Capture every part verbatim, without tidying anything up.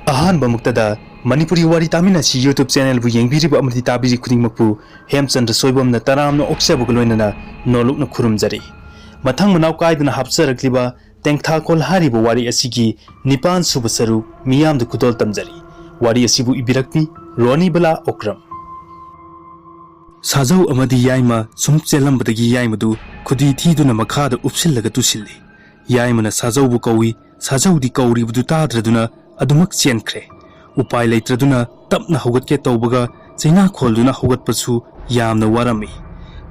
ꯑꯍꯥꯟꯕꯃꯛꯇꯗ ꯃꯅꯤꯄꯨꯔꯤ ꯋꯥꯔꯤ ꯇꯥꯃꯤꯟꯅꯁꯤ YouTube channelꯕꯨ ꯌꯦꯡꯕꯤꯔꯤꯕ ꯑꯃꯗꯤ ꯇꯥꯕꯤꯔꯤ ꯈꯨꯗꯤꯡꯃꯛꯄꯨ ꯍꯦꯝꯆꯟꯗ꯭ꯔ ꯁꯣꯏꯕꯝꯅ ꯇꯔꯥꯝꯅ ꯑꯣꯛꯆꯕꯒ ꯂꯣꯏꯅꯅ ꯅꯣꯂꯨꯛꯅ ꯈꯨꯔꯨꯝꯖꯔꯤ꯫ ꯃꯊꯪ ꯃꯅꯥꯎ ꯀꯥꯏꯗꯅ ꯍꯥꯞꯆꯔꯛꯂꯤꯕ ꯇꯦꯡꯊꯥꯈꯣꯜ ꯍꯥꯏꯔꯤꯕ ꯋꯥꯔꯤ ꯑꯁꯤꯒꯤ ꯅꯤꯄꯥꯟ ꯁꯨꯕ ꯁꯔꯨꯛ ꯃꯤꯌꯥꯝꯗ ꯈꯨꯗꯣꯜ ꯇꯝꯖꯔꯤ꯫ ꯋꯥꯔꯤ ꯑꯁꯤꯕꯨ ꯏꯕꯤꯔꯛꯄꯤ ꯔꯣꯅꯤꯕꯂꯥ ꯑꯣꯀ꯭ꯔꯝ꯫ ꯁꯥꯖꯧ ꯑꯃꯗꯤ ꯌꯥꯏꯃ ꯁꯨꯝ ꯆꯦꯜꯂꯝꯕꯗꯒꯤ ꯌꯥꯏꯃꯗꯨ ꯈꯨꯗꯤ ꯊꯤꯗꯨꯅ ꯃꯈꯥꯗ ꯎꯞꯁꯤꯜꯂꯒ ꯇꯨꯁꯤꯜꯂꯤ꯫ ꯌꯥꯏꯃꯅ ꯁꯥꯖꯧꯕꯨ ꯀꯧꯏ, ꯁꯥꯖꯧꯗꯤ ꯀꯧꯔꯤꯕꯗꯨ ꯇꯥꯗ꯭ꯔꯗꯨꯅ ꯑꯗꯨꯃꯛ ꯆꯦꯟꯈ꯭ꯔꯦ꯫ ꯎꯄꯥꯏ ꯂꯩꯇ꯭ꯔꯗꯨꯅ ꯇꯞꯅ ꯍꯧꯒꯠꯀꯦ ꯇꯧꯕꯒ ꯆꯩꯅꯥ ꯈꯣꯜꯗꯨꯅ ꯍꯧꯒꯠꯄꯁꯨ ꯌꯥꯝꯅ ꯋꯥꯔꯝꯃꯤ꯫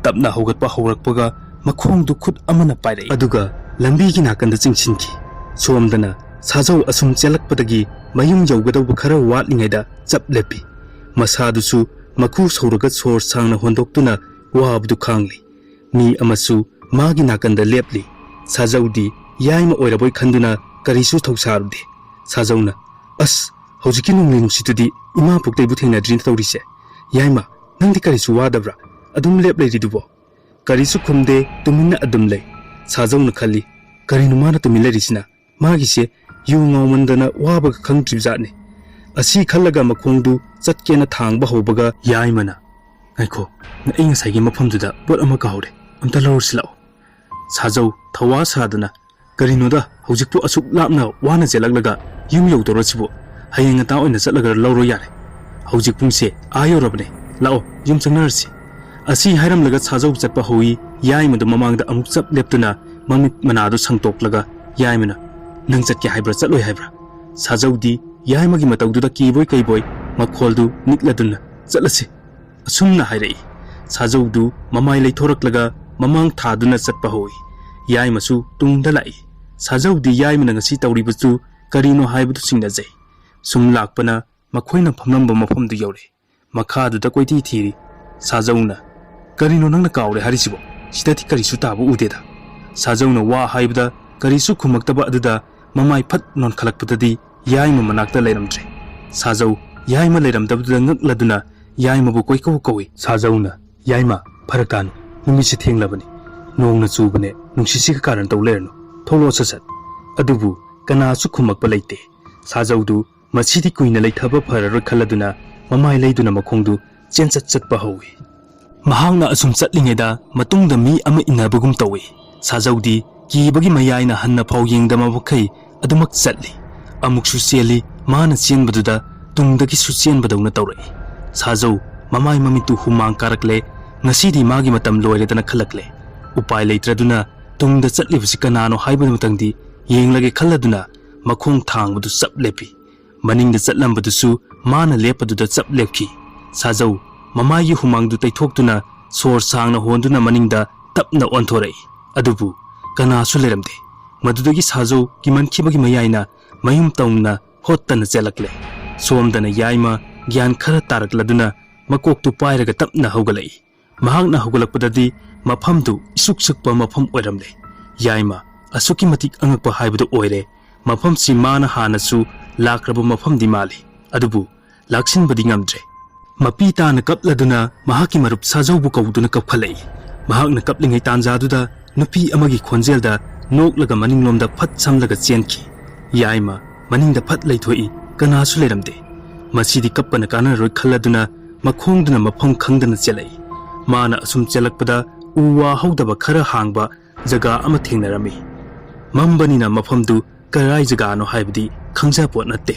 ꯇꯞꯅ ꯍꯧꯒꯠꯄ ꯍꯧꯔꯛꯄꯒ ꯃꯈꯣꯡꯗꯨ ꯈꯨꯠ ꯑꯃꯅ ꯄꯥꯏꯔꯛꯏ꯫ ꯑꯗꯨꯒ ꯂꯝꯕꯤꯒꯤ ꯅꯥꯀꯟꯗ ꯆꯤꯡꯁꯤꯟꯈꯤ꯫ ꯁꯣꯝꯗꯅ ꯁꯥꯖꯧ ꯑꯁꯨꯝ ꯆꯦꯜꯂꯛꯄꯗꯒꯤ ꯃꯌꯨꯝ ꯌꯧꯒꯗꯧꯕ ꯈꯔ ꯋꯥꯠꯂꯤꯉꯩꯗ ꯆꯞ ꯂꯦꯞꯄꯤ꯫ ꯃꯁꯥꯗꯨꯁꯨ ꯃꯀꯨ ꯁꯧꯔꯒ ꯁꯣꯔ ꯁꯥꯡꯅ ꯍꯣꯟꯗꯣꯛꯇꯨꯅ ꯋꯥꯕꯗꯨ ꯈꯥꯡꯂꯤ꯫ ꯃꯤ ꯑꯃꯁꯨ ꯃꯥꯒꯤ ꯅꯥꯀꯟꯗ ꯂꯦꯞꯂꯤ꯫ ꯁꯥꯖꯧꯗꯤ ꯌꯥꯏꯃ ꯑꯣꯏꯔꯕꯣꯏ ꯈꯟꯗꯨꯅ ꯀꯔꯤꯁꯨ ꯊꯧꯁꯥꯔꯨꯗꯦ꯫ ꯁꯥꯖꯧꯅ, "ꯑꯁ, ꯍꯧꯖꯤꯛꯀꯤ ꯅꯣꯡꯂꯩ ꯅꯨꯡꯁꯤꯠꯇꯨꯗꯤ ꯏꯃꯥ ꯄꯣꯛꯇꯩꯕꯨ ꯊꯦꯡꯅꯗ꯭ꯔꯤꯅ ꯇꯧꯔꯤꯁꯦ꯫ ꯌꯥꯏꯃ, ꯅꯪꯗꯤ ꯀꯔꯤꯁꯨ ꯋꯥꯗꯕ꯭ꯔꯥ? ꯑꯗꯨꯝ ꯂꯦꯞ ꯂꯩꯔꯤꯗꯨꯕꯣ?" ꯀꯔꯤꯁꯨ ꯈꯨꯝꯗꯦ, ꯇꯨꯃꯤꯟꯅ ꯑꯗꯨꯝ ꯂꯩ꯫ ꯁꯥꯖꯧꯅ ꯈꯜꯂꯤ, "ꯀꯔꯤꯅꯣ ꯃꯥꯅ ꯇꯨꯃꯤꯟ ꯂꯩꯔꯤꯁꯤꯅ? ꯃꯥꯒꯤꯁꯦ ꯌꯨ ꯉꯥꯎꯃꯟꯗꯅ ꯋꯥꯕꯒ ꯈꯪꯗ꯭ꯔꯤꯕꯖꯥꯠꯅꯤ"꯫ ꯑꯁꯤ ꯈꯜꯂꯒ ꯃꯈꯣꯡꯗꯨ ꯆꯠꯀꯦꯅ ꯊꯥꯡꯕ ꯍꯧꯕꯒ ꯌꯥꯏꯃꯅ, "ꯉꯥꯏꯈꯣ, ꯑꯩ ꯉꯁꯥꯏꯒꯤ ꯃꯐꯝꯗꯨꯗ ꯄꯣꯠ ꯑꯃ ꯀꯥꯎꯔꯦ, ꯑꯝꯇ ꯂꯧꯔꯨꯁꯤ ꯂꯥꯛꯑꯣ"꯫ ꯁꯥꯖꯧ ꯊꯧꯋꯥ ꯁꯥꯗꯅ, "ꯀꯔꯤꯅꯣꯗ, ꯍꯧꯖꯤꯛꯄꯨ ꯑꯁꯨꯛ ꯂꯥꯞꯅ ꯋꯥꯅ ꯆꯦꯜꯂꯛꯂꯒ ꯌꯨꯝ ꯌꯧꯗꯧꯔꯁꯤꯕꯨ? ꯍꯌꯦꯡ ꯉꯟꯇꯥ ꯑꯣꯏꯅ ꯆꯠꯂꯒ ꯂꯧꯔꯣ ꯌꯥꯔꯦ꯫ ꯍꯧꯖꯤꯛ ꯄꯨꯡꯁꯦ ꯑꯥ ꯌꯧꯔꯕꯅꯦ꯫ ꯂꯥꯛꯑꯣ, ꯌꯨꯝ ꯆꯪꯅꯔꯁꯤ"꯫ ꯑꯁꯤ ꯍꯥꯏꯔꯝꯂꯒ ꯁꯥꯖꯧ ꯆꯠꯄ ꯍꯧꯏ꯫ ꯌꯥꯏꯃꯗꯨ ꯃꯃꯥꯡꯗ ꯑꯃꯨꯛ ꯆꯞ ꯂꯦꯞꯇꯨꯅ ꯃꯃꯤꯠ ꯃꯅꯥꯗꯨ ꯁꯪꯇꯣꯛꯂꯒ ꯌꯥꯏꯃꯅ, "ꯅꯪ ꯆꯠꯀꯦ ꯍꯥꯏꯕ꯭ꯔꯥ, ꯆꯠꯂꯣꯏ ꯍꯥꯏꯕ꯭ꯔꯥ?" ꯁꯥꯖꯧꯗꯤ ꯌꯥꯏꯃꯒꯤ ꯃꯇꯧꯗꯨꯗ ꯀꯤꯕꯣꯏ ꯀꯩꯕꯣꯏ ꯃꯈꯣꯜꯗꯨ ꯅꯤꯛꯂꯗꯨꯅ, "ꯆꯠꯂꯁꯤ"꯫ ꯑꯁꯨꯝꯅ ꯍꯥꯏꯔꯛꯏ꯫ ꯁꯥꯖꯧꯗꯨ ꯃꯃꯥꯏ ꯂꯩꯊꯣꯔꯛꯂꯒ ꯃꯃꯥꯡ ꯊꯥꯗꯨꯅ ꯆꯠꯄ ꯍꯧꯏ꯫ ꯌꯥꯏꯃꯁꯨ ꯇꯨꯡꯗ ꯂꯥꯛꯏ꯫ ꯁꯥꯖꯧꯗꯤ ꯌꯥꯏꯃꯅ ꯉꯁꯤ ꯇꯧꯔꯤꯕꯗꯨ ꯀꯔꯤꯅꯣ ꯍꯥꯏꯕꯗꯨ ꯆꯤꯡꯅꯖꯩ꯫ ꯁꯨꯝ ꯂꯥꯛꯄꯅ ꯃꯈꯣꯏꯅ ꯐꯝꯂꯝꯕ ꯃꯐꯝꯗꯨ ꯌꯧꯔꯦ꯫ ꯃꯈꯥꯗꯨꯗ ꯀꯣꯏꯊꯤ ꯊꯤꯔꯤ꯫ ꯁꯥꯖꯧꯅ, "ꯀꯔꯤꯅꯣ ꯅꯪꯅ ꯀꯥꯎꯔꯦ ꯍꯥꯏꯔꯤꯁꯤꯕꯣ? ꯁꯤꯗꯗꯤ ꯀꯔꯤꯁꯨ ꯇꯥꯕ ꯎꯗꯦꯗ"꯫ ꯁꯥꯖꯧꯅ ꯋꯥ ꯍꯥꯏꯕꯗ ꯀꯔꯤꯁꯨ ꯈꯨꯝꯃꯛꯇꯕ ꯑꯗꯨꯗ ꯃꯃꯥꯏ ꯐꯠ ꯅꯣꯟꯈꯠꯂꯛꯄꯗꯗꯤ ꯌꯥꯏꯃ ꯃꯅꯥꯛꯇ ꯂꯩꯔꯝꯗ꯭ꯔꯦ꯫ ꯁꯥꯖꯧ ꯌꯥꯏꯃ ꯂꯩꯔꯝꯗꯕꯗꯨꯗ ꯉꯛꯂꯗꯨꯅ ꯌꯥꯏꯃꯕꯨ ꯀꯣꯏꯀꯧ ꯀꯧꯏ꯫ ꯁꯥꯖꯧꯅ, "ꯌꯥꯏꯃ, ꯐꯔꯛ ꯇꯥꯅꯨ, ꯅꯨꯃꯤꯠꯁꯤ ꯊꯦꯡꯂꯕꯅꯤ, ꯅꯣꯡꯅ ꯆꯨꯕꯅꯦ, ꯅꯨꯡꯁꯤꯠꯁꯤꯒ ꯀꯥꯔꯟ ꯇꯧ ꯂꯩꯔꯅꯨ, ꯊꯣꯛꯂꯛꯑꯣ ꯁꯠ ꯁꯠ"꯫ ꯑꯗꯨꯕꯨ ꯀꯅꯥꯁꯨ ꯈꯨꯝꯃꯛꯄ ꯂꯩꯇꯦ꯫ ꯁꯥꯖꯧꯗꯨ ꯃꯁꯤꯗꯤ ꯀꯨꯏꯅ ꯂꯩꯊꯕ ꯐꯔꯔꯣꯏ ꯈꯜꯂꯗꯨꯅ ꯃꯃꯥꯏ ꯂꯩꯗꯨꯅ ꯃꯈꯣꯡꯗꯨ ꯆꯦꯟꯆꯠ ꯆꯠꯄ ꯍꯧꯏ꯫ ꯃꯍꯥꯛꯅ ꯑꯁꯨꯝ ꯆꯠꯂꯤꯉꯩꯗ ꯃꯇꯨꯡꯗ ꯃꯤ ꯑꯃ ꯏꯟꯅꯕꯒꯨꯝ ꯇꯧꯏ꯫ ꯁꯥꯖꯧꯗꯤ ꯀꯤꯕꯒꯤ ꯃꯌꯥꯏꯅ ꯍꯟꯅ ꯐꯥꯎ ꯌꯦꯡꯗꯕ ꯃꯈꯩ ꯑꯗꯨꯃꯛ ꯆꯠꯂꯤ꯫ ꯑꯃꯨꯛꯁꯨ ꯆꯦꯜꯂꯤ, ꯃꯥꯅ ꯆꯦꯟꯕꯗꯨꯗ ꯇꯨꯡꯗꯒꯤꯁꯨ ꯆꯦꯟꯕꯗꯧꯅ ꯇꯧꯔꯛꯏ꯫ ꯁꯥꯖꯧ ꯃꯃꯥꯏ ꯃꯃꯤꯠꯇꯨ ꯍꯨꯃꯥꯡ ꯀꯥꯔꯛꯂꯦ꯫ ꯉꯁꯤꯗꯤ ꯃꯥꯒꯤ ꯃꯇꯝ ꯂꯣꯏꯔꯦꯗꯅ ꯈꯜꯂꯛꯂꯦ꯫ ꯎꯄꯥꯏ ꯂꯩꯇ꯭ꯔꯗꯨꯅ ꯇꯨꯡꯗ ꯆꯠꯂꯤꯕꯁꯤ ꯀꯅꯥꯅꯣ ꯍꯥꯏꯕꯗꯨꯃꯇꯪꯗꯤ ꯌꯦꯡꯂꯒꯦ ꯈꯜꯂꯗꯨꯅ ꯃꯈꯣꯡ ꯊꯥꯡꯕꯗꯨ ꯆꯞ ꯂꯦꯞꯄꯤ꯫ ꯃꯅꯤꯡꯗ ꯆꯠꯂꯝꯕꯗꯨꯁꯨ ꯃꯥꯅ ꯂꯦꯞꯄꯗꯨꯗ ꯆꯞ ꯂꯦꯞꯈꯤ꯫ ꯁꯥꯖꯧ ꯃꯃꯥꯏꯒꯤ ꯍꯨꯃꯥꯡꯗꯨ ꯇꯩꯊꯣꯛꯇꯨꯅ ꯁꯣꯔ ꯁꯥꯡꯅ ꯍꯣꯟꯗꯨꯅ ꯃꯅꯤꯡꯗ ꯇꯞꯅ ꯑꯣꯟꯊꯣꯔꯛꯏ꯫ ꯑꯗꯨꯕꯨ ꯀꯅꯥꯁꯨ ꯂꯩꯔꯝꯗꯦ꯫ ꯃꯗꯨꯗꯒꯤ ꯁꯥꯖꯧ ꯀꯤꯃꯟꯈꯤꯕꯒꯤ ꯃꯌꯥꯏꯅ ꯃꯌꯨꯝ ꯇꯧꯅ ꯍꯣꯠꯇꯅ ꯆꯦꯜꯂꯛꯂꯦ꯫ ꯁꯣꯝꯗꯅ ꯌꯥꯏꯃ ꯒ꯭ꯌꯥꯟ ꯈꯔ ꯇꯥꯔꯛꯂꯗꯨꯅ ꯃꯀꯣꯛꯇꯨ ꯄꯥꯏꯔꯒ ꯇꯞꯅ ꯍꯧꯒꯠꯂꯛꯏ꯫ ꯃꯍꯥꯛꯅ ꯍꯧꯒꯠꯂꯛꯄꯗꯗꯤ ꯃꯐꯝꯗꯨ ꯏꯁꯨꯛ ꯁꯨꯛꯄ ꯃꯐꯝ ꯑꯣꯏꯔꯝꯂꯦ꯫ ꯌꯥꯏꯃ, ꯑꯁꯨꯛꯀꯤ ꯃꯇꯤꯛ ꯑꯉꯛꯄ ꯍꯥꯏꯕꯗꯨ ꯑꯣꯏꯔꯦ꯫ ꯃꯐꯝꯁꯤ ꯃꯥꯅ ꯍꯥꯟꯅꯁꯨ ꯂꯥꯛꯈ꯭ꯔꯕ ꯃꯐꯝꯗꯤ ꯃꯥꯜꯂꯤ, ꯑꯗꯨꯕꯨ ꯂꯥꯛꯁꯤꯟꯕꯗꯤ ꯉꯝꯗ꯭ꯔꯦ꯫ ꯃꯄꯤ ꯇꯥꯅ ꯀꯞꯂꯗꯨꯅ ꯃꯍꯥꯛꯀꯤ ꯃꯔꯨꯞ ꯁꯥꯖꯧꯕꯨ ꯀꯧꯗꯨꯅ ꯀꯞꯈꯠꯂꯛꯏ꯫ ꯃꯍꯥꯛꯅ ꯀꯞꯂꯤꯉꯩ ꯇꯥꯟꯖꯥꯗꯨꯗ ꯅꯨꯄꯤ ꯑꯃꯒꯤ ꯈꯣꯟꯖꯦꯜꯗ ꯅꯣꯛꯂꯒ ꯃꯅꯤꯡꯂꯣꯝꯗ ꯐꯠ ꯁꯝꯂꯒ ꯆꯦꯟꯈꯤ꯫ ꯌꯥꯏꯃ ꯃꯅꯤꯡꯗ ꯐꯠ ꯂꯩꯊꯣꯛꯏ, ꯀꯅꯥꯁꯨ ꯂꯩꯔꯝꯗꯦ꯫ ꯃꯁꯤꯗꯤ ꯀꯞꯄꯅ ꯀꯥꯟꯅꯔꯣꯏ ꯈꯜꯂꯗꯨꯅ ꯃꯈꯣꯡꯗꯨꯅ ꯃꯐꯝ ꯈꯪꯗꯅ ꯆꯦꯜꯂꯛꯏ꯫ ꯃꯥꯅ ꯑꯁꯨꯝ ꯆꯦꯜꯂꯛꯄꯗ ꯎ ꯋꯥ ꯍꯧꯗꯕ ꯈꯔ ꯍꯥꯡꯕ ꯖꯒꯥ ꯑꯃ ꯊꯦꯡꯅꯔꯝꯃꯤ꯫ ꯃꯝꯕꯅꯤꯅ ꯃꯐꯝꯗꯨ ꯀꯔꯥꯏ ꯖꯒꯥꯅꯣ ꯍꯥꯏꯕꯗꯤ ꯈꯪꯖꯄꯣꯠ ꯅꯠꯇꯦ꯫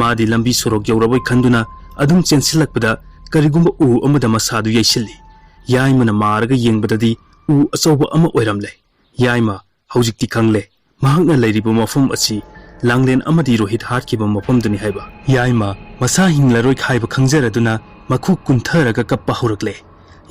ꯃꯥꯗꯤ ꯂꯝꯕꯤ ꯁꯣꯔꯣꯛ ꯌꯧꯔꯕꯣꯏ ꯈꯟꯗꯨꯅ ꯑꯗꯨꯝ ꯆꯦꯟꯁꯤꯜꯂꯛꯄꯗ ꯀꯔꯤꯒꯨꯝꯕ ꯎ ꯑꯃꯗ ꯃꯁꯥꯗꯨ ꯌꯩꯁꯤꯜꯂꯤ꯫ ꯌꯥꯏꯃꯅ ꯃꯥꯔꯒ ꯌꯦꯡꯕꯗꯗꯤ ꯎ ꯑꯆꯧꯕ ꯑꯃ ꯑꯣꯏꯔꯝꯂꯦ꯫ ꯌꯥꯏꯃ, ꯍꯧꯖꯤꯛꯇꯤ ꯈꯪꯂꯦ, ꯃꯍꯥꯛꯅ ꯂꯩꯔꯤꯕ ꯃꯐꯝ ꯑꯁꯤ ꯂꯥꯡꯂꯦꯟ ꯑꯃꯗꯤ ꯔꯣꯍꯤꯠ ꯍꯥꯠꯈꯤꯕ ꯃꯐꯝꯗꯨꯅꯤ ꯍꯥꯏꯕ꯫ ꯌꯥꯏꯃ ꯃꯁꯥ ꯍꯤꯡꯂꯔꯣꯏ ꯍꯥꯏꯕ ꯈꯪꯖꯔꯗꯨꯅ ꯃꯈꯨ ꯀꯨꯟꯊꯔꯒ ꯀꯞꯄ ꯍꯧꯔꯛꯂꯦ꯫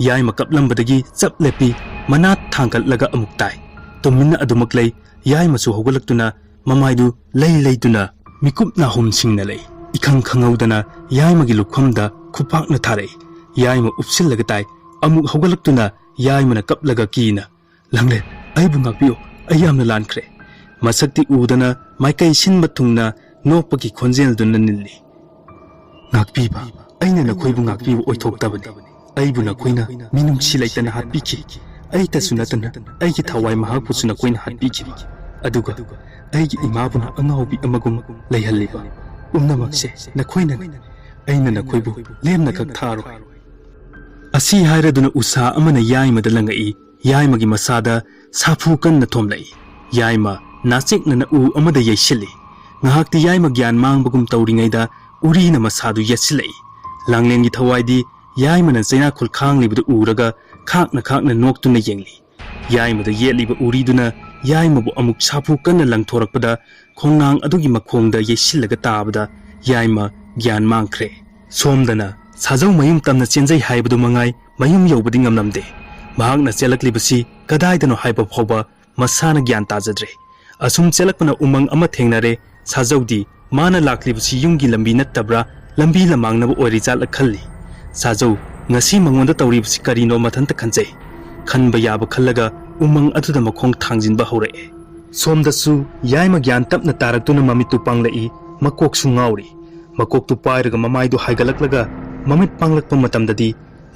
ꯌꯥꯏꯃ ꯀꯞꯂꯝꯕꯗꯒꯤ ꯆꯞ ꯂꯦꯞꯄꯤ, ꯃꯅꯥ ꯊꯥꯡꯒꯠꯂꯒ ꯑꯃꯨꯛ ꯇꯥꯏ꯫ ꯇꯨꯃꯤꯟꯅ ꯑꯗꯨꯃꯛ ꯂꯩ꯫ ꯌꯥꯏꯃꯁꯨ ꯍꯧꯒꯠꯂꯛꯇꯨꯅ ꯃꯃꯥꯏꯗꯨ ꯂꯩ ꯂꯩꯗꯨꯅ ꯃꯤꯀꯨꯞ ꯅꯥꯍꯨꯝ ꯁꯤꯡꯅ ꯂꯩ꯫ ꯏꯈꯪ ꯈꯪꯍꯧꯗꯅ ꯌꯥꯏꯃꯒꯤ ꯂꯨꯈꯝꯗ ꯈꯨꯄꯥꯛꯅ ꯊꯥꯔꯛꯏ꯫ ꯌꯥꯏꯃ ꯎꯞꯁꯤꯜꯂꯒ ꯇꯥꯏ꯫ ꯑꯃꯨꯛ ꯍꯧꯒꯠꯂꯛꯇꯨꯅ ꯌꯥꯏꯃꯅ ꯀꯞꯂꯒ ꯀꯤꯅ, "ꯂꯥꯡꯂꯦꯟ, ꯑꯩꯕꯨ ꯉꯥꯛꯄꯤꯌꯨ, ꯑꯩ ꯌꯥꯝꯅ ꯂꯥꯟꯈ꯭ꯔꯦ"꯫ ꯃꯁꯛꯇꯤ ꯎꯗꯅ ꯃꯥꯏꯀꯩ ꯁꯤꯟꯕ ꯊꯨꯡꯅ ꯅꯣꯛꯄꯒꯤ ꯈꯣꯟꯖꯦꯜꯗꯨꯅ ꯅꯤꯜꯂꯤ꯫ "ꯉꯥꯛꯄꯤꯕ? ꯑꯩꯅ ꯅꯈꯣꯏꯕꯨ ꯉꯥꯛꯄꯤꯕ ꯑꯣꯏꯊꯣꯛꯇꯕꯅꯤ꯫ ꯑꯩꯕꯨ ꯅꯈꯣꯏꯅ ꯃꯤꯅꯨꯡꯁꯤ ꯂꯩꯇꯅ ꯍꯥꯠꯄꯤꯈꯤ꯫ ꯑꯩꯇꯁꯨ ꯅꯠꯇꯅ ꯑꯩꯒꯤ ꯊꯋꯥꯏ ꯃꯍꯥꯛꯄꯨꯁꯨ ꯅꯈꯣꯏꯅ ꯍꯥꯠꯄꯤꯈꯤ꯫ ꯑꯗꯨꯒ ꯑꯩꯒꯤ ꯏꯃꯥꯕꯨꯅ ꯑꯉꯥꯎꯕꯤ ꯑꯃꯒꯨꯝ ꯂꯩꯍꯜꯂꯤꯕ"꯫ ꯄꯨꯝꯅꯃꯛꯁꯦ ꯅꯈꯣꯏꯅꯅꯤ꯫ ꯑꯩꯅ ꯅꯈꯣꯏꯕꯨ ꯂꯦꯝꯅꯈꯛ ꯊꯥꯔꯣꯏ꯫ ꯑꯁꯤ ꯍꯥꯏꯔꯗꯨꯅ ꯎꯁꯥ ꯑꯃꯅ ꯌꯥꯏꯃꯗ ꯂꯪꯉꯛꯏ꯫ ꯌꯥꯏꯃꯒꯤ ꯃꯁꯥꯗ ꯁꯥꯐꯨ ꯀꯟꯅ ꯊꯣꯝꯂꯛꯏ꯫ ꯌꯥꯏꯃ ꯅꯥꯆꯦꯛꯅꯅ ꯎ ꯑꯃꯗ ꯌꯩꯁꯤꯜꯂꯤ꯫ ꯉꯥꯏꯍꯥꯛꯇꯤ ꯌꯥꯏꯃ ꯒ꯭ꯌꯥꯟ ꯃꯥꯡꯕꯒꯨꯝ ꯇꯧꯔꯤꯉꯩꯗ ꯎꯔꯤꯅ ꯃꯁꯥꯗꯨ ꯌꯦꯠꯁꯤꯜꯂꯛꯏ꯫ ꯂꯥꯡꯂꯦꯟꯒꯤ ꯊꯋꯥꯏꯗꯤ ꯌꯥꯏꯃꯅ ꯆꯩꯅꯥꯈꯨꯜ ꯈꯥꯡꯂꯤꯕꯗꯨ ꯎꯔꯒ ꯈꯥꯛꯅ ꯈꯥꯛꯅ ꯅꯣꯛꯇꯨꯅ ꯌꯦꯡꯂꯤ꯫ ꯌꯥꯏꯃꯗ ꯌꯦꯠꯂꯤꯕ ꯎꯔꯤꯗꯨꯅ ꯌꯥꯏꯃꯕꯨ ꯑꯃꯨꯛ ꯁꯥꯐꯨ ꯀꯟꯅ ꯂꯪꯊꯣꯔꯛꯄꯗ ꯈꯣꯡꯅꯥꯡ ꯑꯗꯨꯒꯤ ꯃꯈꯣꯡꯗ ꯌꯩꯁꯤꯜꯂꯒ ꯇꯥꯕꯗ ꯌꯥꯏꯃ ꯒ꯭ꯌꯥꯟ ꯃꯥꯡꯈ꯭ꯔꯦ꯫ ꯁꯣꯝꯗꯅ ꯁꯥꯖꯧ ꯃꯌꯨꯝ ꯇꯝꯅ ꯆꯦꯟꯖꯩ ꯍꯥꯏꯕꯗꯨ ꯃꯉꯥꯏ ꯃꯌꯨꯝ ꯌꯧꯕꯗꯤ ꯉꯝꯂꯝꯗꯦ꯫ ꯃꯍꯥꯛꯅ ꯆꯦꯜꯂꯛꯂꯤꯕꯁꯤ ꯀꯗꯥꯏꯗꯅꯣ ꯍꯥꯏꯕ ꯐꯥꯎꯕ ꯃꯁꯥꯅ ꯒ꯭ꯌꯥꯟ ꯇꯥꯖꯗ꯭ꯔꯦ꯫ ꯑꯁꯨꯝ ꯆꯦꯜꯂꯛꯄꯅ ꯎꯃꯪ ꯑꯃ ꯊꯦꯡꯅꯔꯦ꯫ ꯁꯥꯖꯧꯗꯤ ꯃꯥꯅ ꯂꯥꯛꯂꯤꯕꯁꯤ ꯌꯨꯝꯒꯤ ꯂꯝꯕꯤ ꯅꯠꯇꯕ꯭ꯔꯥ, ꯂꯝꯕꯤ ꯂꯃꯥꯡꯅꯕ ꯑꯣꯏꯔꯤꯖꯥꯠꯂ ꯈꯜꯂꯤ꯫ ꯁꯥꯖꯧ ꯉꯁꯤ ꯃꯉꯣꯟꯗ ꯇꯧꯔꯤꯕꯁꯤ ꯀꯔꯤꯅꯣ ꯃꯊꯟꯇ ꯈꯟꯖꯩ꯫ ꯈꯟꯕ ꯌꯥꯕ ꯈꯜꯂꯒ ꯎꯃꯪ ꯑꯗꯨꯗ ꯃꯈꯣꯡ ꯊꯥꯡꯖꯤꯟꯕ ꯍꯧꯔꯛꯑꯦ꯫ ꯁꯣꯝꯗꯁꯨ ꯌꯥꯏꯃ ꯒ꯭ꯌꯥꯟ ꯇꯞꯅ ꯇꯥꯔꯛꯇꯨꯅ ꯃꯃꯤꯠꯇꯨ ꯄꯥꯡꯂꯛꯏ, ꯃꯀꯣꯛꯁꯨ ꯉꯥꯎꯔꯤ꯫ ꯃꯀꯣꯛꯇꯨ ꯄꯥꯏꯔꯒ ꯃꯃꯥꯏꯗꯨ ꯍꯥꯏꯒꯠꯂꯛꯂꯒ ꯃꯃꯤꯠ ꯄꯥꯡꯂꯛꯄ ꯃꯇꯝꯗꯗꯤ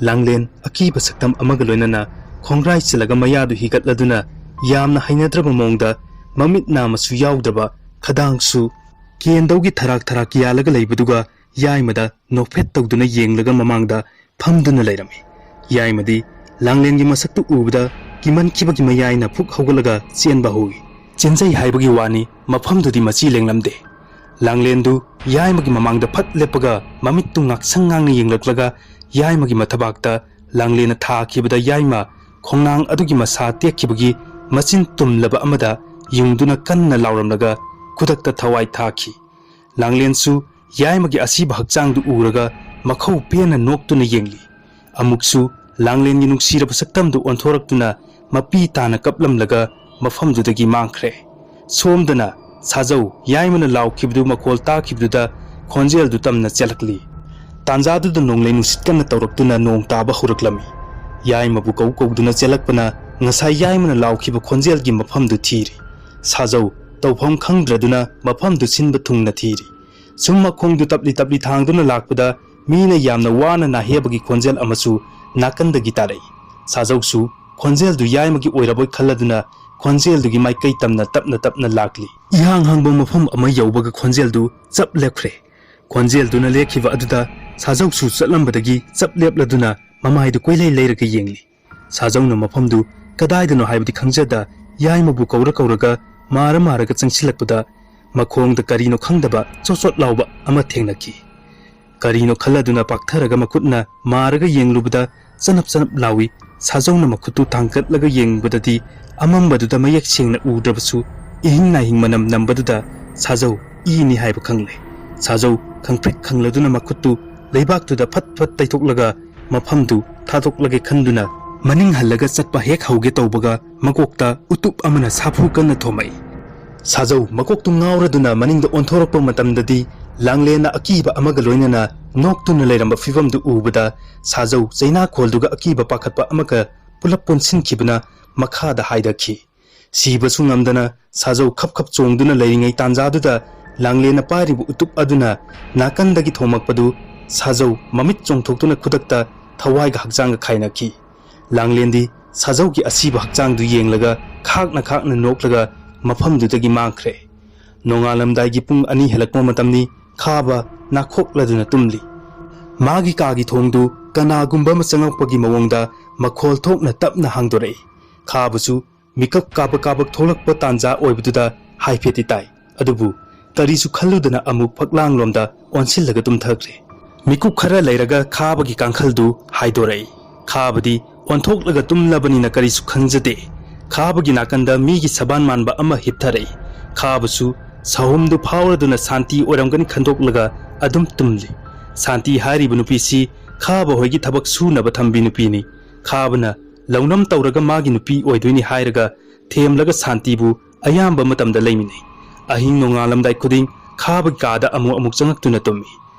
ꯂꯥꯡꯂꯦꯟ ꯑꯀꯤꯕ ꯁꯛꯇꯝ ꯑꯃꯒ ꯂꯣꯏꯅꯅ ꯈꯣꯡꯒ꯭ꯔꯥꯏ ꯆꯤꯜꯂꯒ ꯃꯌꯥꯗꯨ ꯍꯤꯒꯠꯂꯗꯨꯅ ꯌꯥꯝꯅ ꯍꯩꯅꯗ꯭ꯔꯕ ꯃꯑꯣꯡꯗ ꯃꯃꯤꯠ ꯅꯥꯃꯁꯨ ꯌꯥꯎꯗ꯭ꯔꯕ ꯈꯗꯥꯡꯁꯨ ꯀꯦꯟꯗꯧꯒꯤ ꯊꯔꯥꯛ ꯊꯔꯥꯛ ꯌꯥꯜꯂꯒ ꯂꯩꯕꯗꯨꯒ ꯌꯥꯏꯃꯗ ꯅꯣꯛꯐꯦꯠ ꯇꯧꯗꯨꯅ ꯌꯦꯡꯂꯒ ꯃꯃꯥꯡꯗ ꯐꯝꯗꯨꯅ ꯂꯩꯔꯝꯃꯤ꯫ ꯌꯥꯏꯃꯗꯤ ꯂꯥꯡꯂꯦꯟꯒꯤ ꯃꯁꯛꯇꯨ ꯎꯕꯗ ꯀꯤꯃꯟꯈꯤꯕꯒꯤ ꯃꯌꯥꯏꯅ ꯐꯨꯛ ꯍꯧꯒꯠꯂꯒ ꯆꯦꯟꯕ ꯍꯧꯏ꯫ ꯆꯦꯟꯖꯩ ꯍꯥꯏꯕꯒꯤ ꯋꯥꯅꯤ, ꯃꯐꯝꯗꯨꯗꯤ ꯃꯆꯤ ꯂꯦꯡꯂꯝꯗꯦ꯫ ꯂꯥꯡꯂꯦꯟꯗꯨ ꯌꯥꯏꯃꯒꯤ ꯃꯃꯥꯡꯗ ꯐꯠ ꯂꯦꯞꯄꯒ ꯃꯃꯤꯠꯇꯨ ꯉꯥꯛꯁꯪ ꯉꯥꯡꯅ ꯌꯦꯡꯂꯛꯂꯒ ꯌꯥꯏꯃꯒꯤ ꯃꯊꯕꯥꯛꯇ ꯂꯥꯡꯂꯦꯟꯅ ꯊꯥꯈꯤꯕꯗ ꯌꯥꯏꯃ ꯈꯣꯡꯅꯥꯡ ꯑꯗꯨꯒꯤ ꯃꯁꯥ ꯇꯦꯛꯈꯤꯕꯒꯤ ꯃꯆꯤꯟ ꯇꯨꯝꯂꯕ ꯑꯃꯗ ꯌꯨꯡꯗꯨꯅ ꯀꯟꯅ ꯂꯥꯎꯔꯝꯂꯒ ꯈꯨꯗꯛꯇ ꯊꯋꯥꯏ ꯊꯥꯈꯤ꯫ ꯂꯥꯡꯂꯦꯟꯁꯨ ꯌꯥꯏꯃꯒꯤ ꯑꯁꯤꯕ ꯍꯛꯆꯥꯡꯗꯨ ꯎꯔꯒ ꯃꯈꯧ ꯄꯦꯟꯅ ꯅꯣꯛꯇꯨꯅ ꯌꯦꯡꯂꯤ꯫ ꯑꯃꯨꯛꯁꯨ ꯂꯥꯡꯂꯦꯟꯒꯤ ꯅꯨꯡꯁꯤꯔꯕ ꯁꯛꯇꯝꯗꯨ ꯑꯣꯟꯊꯣꯔꯛꯇꯨꯅ ꯃꯄꯤ ꯇꯥꯅ ꯀꯞꯂꯝꯂꯒ ꯃꯐꯝꯗꯨꯗꯒꯤ ꯃꯥꯡꯈ꯭ꯔꯦ꯫ ꯁꯣꯝꯗꯅ ꯁꯥꯖꯧ ꯌꯥꯏꯃꯅ ꯂꯥꯎꯈꯤꯕꯗꯨ ꯃꯈꯣꯜ ꯇꯥꯈꯤꯕꯗꯨꯗ ꯈꯣꯟꯖꯦꯜꯗꯨ ꯇꯝꯅ ꯆꯦꯜꯂꯛꯂꯤ꯫ ꯇꯥꯟꯖꯥꯗꯨꯗ ꯅꯣꯡꯂꯩ ꯅꯨꯡꯁꯤꯠ ꯀꯟꯅ ꯇꯧꯔꯛꯇꯨꯅ ꯅꯣꯡ ꯇꯥꯕ ꯍꯧꯔꯛꯂꯝꯃꯤ꯫ ꯌꯥꯏꯃꯕꯨ ꯀꯧ ꯀꯧꯗꯨꯅ ꯆꯦꯜꯂꯛꯄꯅ ꯉꯁꯥꯏ ꯌꯥꯏꯃꯅ ꯂꯥꯎꯈꯤꯕ ꯈꯣꯟꯖꯦꯜꯒꯤ ꯃꯐꯝꯗꯨ ꯊꯤꯔꯤ꯫ ꯁꯥꯖꯧ ꯇꯧꯐꯝ ꯈꯪꯗ꯭ꯔꯗꯨꯅ ꯃꯐꯝꯗꯨ ꯁꯤꯟꯕ ꯊꯨꯡꯅ ꯊꯤꯔꯤ꯫ ꯁꯨꯝ ꯃꯈꯣꯡꯗꯨ ꯇꯞꯂꯤ ꯇꯞꯂꯤ ꯊꯥꯡꯗꯨꯅ ꯂꯥꯛꯄꯗ ꯃꯤꯅ ꯌꯥꯝꯅ ꯋꯥꯅ ꯅꯥꯍꯦꯕꯒꯤ ꯈꯣꯟꯖꯦꯜ ꯑꯃꯁꯨ ꯅꯥꯀꯟꯗꯒꯤ ꯇꯥꯔꯛꯏ꯫ ꯁꯥꯖꯧꯁꯨ ꯈꯣꯟꯖꯦꯜꯗꯨ ꯌꯥꯏꯃꯒꯤ ꯑꯣꯏꯔꯕꯣꯏ ꯈꯜꯂꯗꯨꯅ ꯈꯣꯟꯖꯦꯜꯗꯨꯒꯤ ꯃꯥꯏꯀꯩ ꯇꯝꯅ ꯇꯞꯅ ꯇꯞꯅ ꯂꯥꯛꯂꯤ꯫ ꯏꯍꯥꯡ ꯍꯥꯡꯕ ꯃꯐꯝ ꯑꯃ ꯌꯧꯕꯒ ꯈꯣꯟꯖꯦꯜꯗꯨ ꯆꯞ ꯂꯦꯞꯈ꯭ꯔꯦ꯫ ꯈꯣꯟꯖꯦꯜꯗꯨꯅ ꯂꯦꯞꯈꯤꯕ ꯑꯗꯨꯗ ꯁꯥꯖꯧꯁꯨ ꯆꯠꯂꯝꯕꯗꯒꯤ ꯆꯞ ꯂꯦꯞꯂꯗꯨꯅ ꯃꯃꯥꯏꯗꯨ ꯀꯣꯏꯂꯩ ꯂꯩꯔꯒ ꯌꯦꯡꯂꯤ꯫ ꯁꯥꯖꯧꯅ ꯃꯐꯝꯗꯨ ꯀꯗꯥꯏꯗꯅꯣ ꯍꯥꯏꯕꯗꯤ ꯈꯪꯖꯗ ꯌꯥꯏꯃꯕꯨ ꯀꯧꯔ ꯀꯧꯔꯒ ꯃꯥꯔ ꯃꯥꯔꯒ ꯆꯪꯁꯤꯜꯂꯛꯄꯗ ꯃꯈꯣꯡꯗ ꯀꯔꯤꯅꯣ ꯈꯪꯗꯕ ꯆꯣꯠ ꯆꯣꯠ ꯂꯥꯎꯕ ꯑꯃ ꯊꯦꯡꯅꯈꯤ꯫ ꯀꯔꯤꯅꯣ ꯈꯜꯂꯗꯨꯅ ꯄꯥꯛꯊꯔꯒ ꯃꯈꯨꯠꯅ ꯃꯥꯔꯒ ꯌꯦꯡꯂꯨꯕꯗ ꯆꯅꯞ ꯆꯅꯞ ꯂꯥꯎꯏ꯫ ꯁꯥꯖꯧꯅ ꯃꯈꯨꯠꯇꯨ ꯊꯥꯡꯒꯠꯂꯒ ꯌꯦꯡꯕꯗꯗꯤ ꯑꯃꯝꯕꯗꯨꯗ ꯃꯌꯦꯛ ꯁꯦꯡꯅ ꯎꯗ꯭ꯔꯕꯁꯨ ꯏꯍꯤꯡ ꯅꯥꯍꯤꯡ ꯃꯅꯝ ꯅꯝꯕꯗꯨꯗ ꯁꯥꯖꯧ ꯏꯅꯤ ꯍꯥꯏꯕ ꯈꯪꯂꯦ꯫ ꯁꯥꯖꯧ ꯈꯪꯄ꯭ꯔꯤꯛ ꯈꯪꯂꯗꯨꯅ ꯃꯈꯨꯠꯇꯨ ꯂꯩꯕꯥꯛꯇꯨꯗ ꯐꯠ ꯐꯠ ꯇꯩꯊꯣꯛꯂꯒ ꯃꯐꯝꯗꯨ ꯊꯥꯗꯣꯛꯂꯒꯦ ꯈꯟꯗꯨꯅ ꯃꯅꯤꯡ ꯍꯜꯂꯒ ꯆꯠꯄ ꯍꯦꯛ ꯍꯧꯒꯦ ꯇꯧꯕꯒ ꯃꯀꯣꯛꯇ ꯎꯇꯨꯞ ꯑꯃꯅ ꯁꯥꯐꯨ ꯀꯟꯅ ꯊꯣꯝꯃꯛꯏ꯫ ꯁꯥꯖꯧ ꯃꯀꯣꯛꯇꯨ ꯉꯥꯎꯔꯗꯨꯅ ꯃꯅꯤꯡꯗ ꯑꯣꯟꯊꯣꯔꯛꯄ ꯃꯇꯝꯗꯗꯤ ꯂꯥꯡꯂꯦꯟꯅ ꯑꯀꯤꯕ ꯑꯃꯒ ꯂꯣꯏꯅꯅ ꯅꯣꯛꯇꯨꯅ ꯂꯩꯔꯝꯕ ꯐꯤꯕꯝꯗꯨ ꯎꯕꯗ ꯁꯥꯖꯧ ꯆꯩꯅꯥꯈꯣꯜꯗꯨꯒ ꯑꯀꯤꯕ ꯄꯥꯈꯠꯄ ꯑꯃꯒ ꯄꯨꯂꯞ ꯄꯨꯟꯁꯤꯟꯈꯤꯕꯅ ꯃꯈꯥꯗ ꯍꯥꯏꯗꯈꯤ꯫ ꯁꯤꯕꯁꯨ ꯉꯝꯗꯅ ꯁꯥꯖꯧ ꯈꯞ ꯈꯞ ꯆꯣꯡꯗꯨꯅ ꯂꯩꯔꯤꯉꯩ ꯇꯥꯟꯖꯥꯗꯨꯗ ꯂꯥꯡꯂꯦꯟꯅ ꯄꯥꯏꯔꯤꯕ ꯎꯇꯨꯞ ꯑꯗꯨꯅ ꯅꯥꯀꯟꯗꯒꯤ ꯊꯣꯝꯃꯛꯄꯗꯨ ꯁꯥꯖꯧ ꯃꯃꯤꯠ ꯆꯣꯡꯊꯣꯛꯇꯨꯅ ꯈꯨꯗꯛꯇ ꯊꯋꯥꯏꯒ ꯍꯛꯆꯥꯡꯒ ꯈꯥꯏꯅꯈꯤ꯫ ꯂꯥꯡꯂꯦꯟꯗꯤ ꯁꯥꯖꯧꯒꯤ ꯑꯁꯤꯕ ꯍꯛꯆꯥꯡꯗꯨ ꯌꯦꯡꯂꯒ ꯈꯥꯛꯅ ꯈꯥꯛꯅ ꯅꯣꯛꯂꯒ ꯃꯐꯝꯗꯨꯗꯒꯤ ꯃꯥꯡꯈ꯭ꯔꯦ꯫ ꯅꯣꯡꯉꯥꯜꯂꯝꯗꯥꯏꯒꯤ ꯄꯨꯡ ꯑꯅꯤ ꯍꯦꯜꯂꯛꯄ ꯃꯇꯝꯅꯤ꯫ ꯈꯥꯕ ꯅꯥꯈꯣꯛꯂꯗꯨꯅ ꯇꯨꯝꯂꯤ꯫ ꯃꯥꯒꯤ ꯀꯥꯒꯤ ꯊꯣꯡꯗꯨ ꯀꯅꯥꯒꯨꯝꯕ ꯑꯃ ꯆꯪꯉꯛꯄꯒꯤ ꯃꯑꯣꯡꯗ ꯃꯈꯣꯜ ꯊꯣꯛꯅ ꯇꯞꯅ ꯍꯥꯡꯗꯣꯔꯛꯏ꯫ ꯈꯥꯕꯁꯨ ꯃꯤꯀꯞ ꯀꯥꯕꯛ ꯀꯥꯕꯛ ꯊꯣꯛꯂꯛꯄ ꯇꯥꯟꯖꯥ ꯑꯣꯏꯕꯗꯨꯗ ꯍꯥꯏꯐꯦꯠꯇꯤ ꯇꯥꯏ꯫ ꯑꯗꯨꯕꯨ ꯀꯔꯤꯁꯨ ꯈꯜꯂꯨꯗꯅ ꯑꯃꯨꯛ ꯐꯛꯂꯥꯡꯂꯣꯝꯗ ꯑꯣꯟꯁꯤꯜꯂꯒ ꯇꯨꯝꯊꯈ꯭ꯔꯦ꯫ ꯃꯤꯀꯨꯞ ꯈꯔ ꯂꯩꯔꯒ ꯈꯥꯕꯒꯤ ꯀꯥꯡꯈꯜꯗꯨ ꯍꯥꯏꯗꯣꯔꯛꯏ꯫ ꯈꯥꯕꯗꯤ ꯑꯣꯟꯊꯣꯛꯂꯒ ꯇꯨꯝꯂꯕꯅꯤꯅ ꯀꯔꯤꯁꯨ ꯈꯪꯖꯗꯦ꯫ ꯈꯥꯕꯒꯤ ꯅꯥꯀꯟꯗ ꯃꯤꯒꯤ ꯁꯕꯥꯟ ꯃꯥꯟꯕ ꯑꯃ ꯍꯤꯞꯊꯔꯛꯏ꯫ ꯈꯥꯕꯁꯨ ꯁꯍꯨꯝꯗꯨ ꯐꯥꯎꯔꯗꯨꯅ ꯁꯥꯟꯇꯤ ꯑꯣꯏꯔꯝꯒꯅꯤ ꯈꯟꯗꯣꯛꯂꯒ ꯑꯗꯨꯝ ꯇꯨꯝꯂꯤ꯫ ꯁꯥꯟꯇꯤ ꯍꯥꯏꯔꯤꯕ ꯅꯨꯄꯤꯁꯤ ꯈꯥꯕ ꯍꯣꯏꯒꯤ ꯊꯕꯛ ꯁꯨꯅꯕ ꯊꯝꯕꯤ ꯅꯨꯄꯤꯅꯤ꯫ ꯈꯥꯕꯅ ꯂꯧꯅꯝ ꯇꯧꯔꯒ ꯃꯥꯒꯤ ꯅꯨꯄꯤ ꯑꯣꯏꯗꯣꯏꯅꯤ ꯍꯥꯏꯔꯒ ꯊꯦꯝꯂꯒ ꯁꯥꯟꯇꯤꯕꯨ ꯑꯌꯥꯝꯕ ꯃꯇꯝꯗ ꯂꯩꯃꯤꯟꯅꯩ꯫ ꯑꯍꯤꯡ ꯅꯣꯡꯉꯥꯜꯂꯝꯗꯥꯏ ꯈꯨꯗꯤꯡ ꯈꯥꯕꯒꯤ ꯀꯥꯗ ꯑꯃꯨꯛ ꯑꯃꯨꯛ ꯆꯪꯉꯛꯇꯨꯅ ꯇꯨꯝꯃꯤ꯫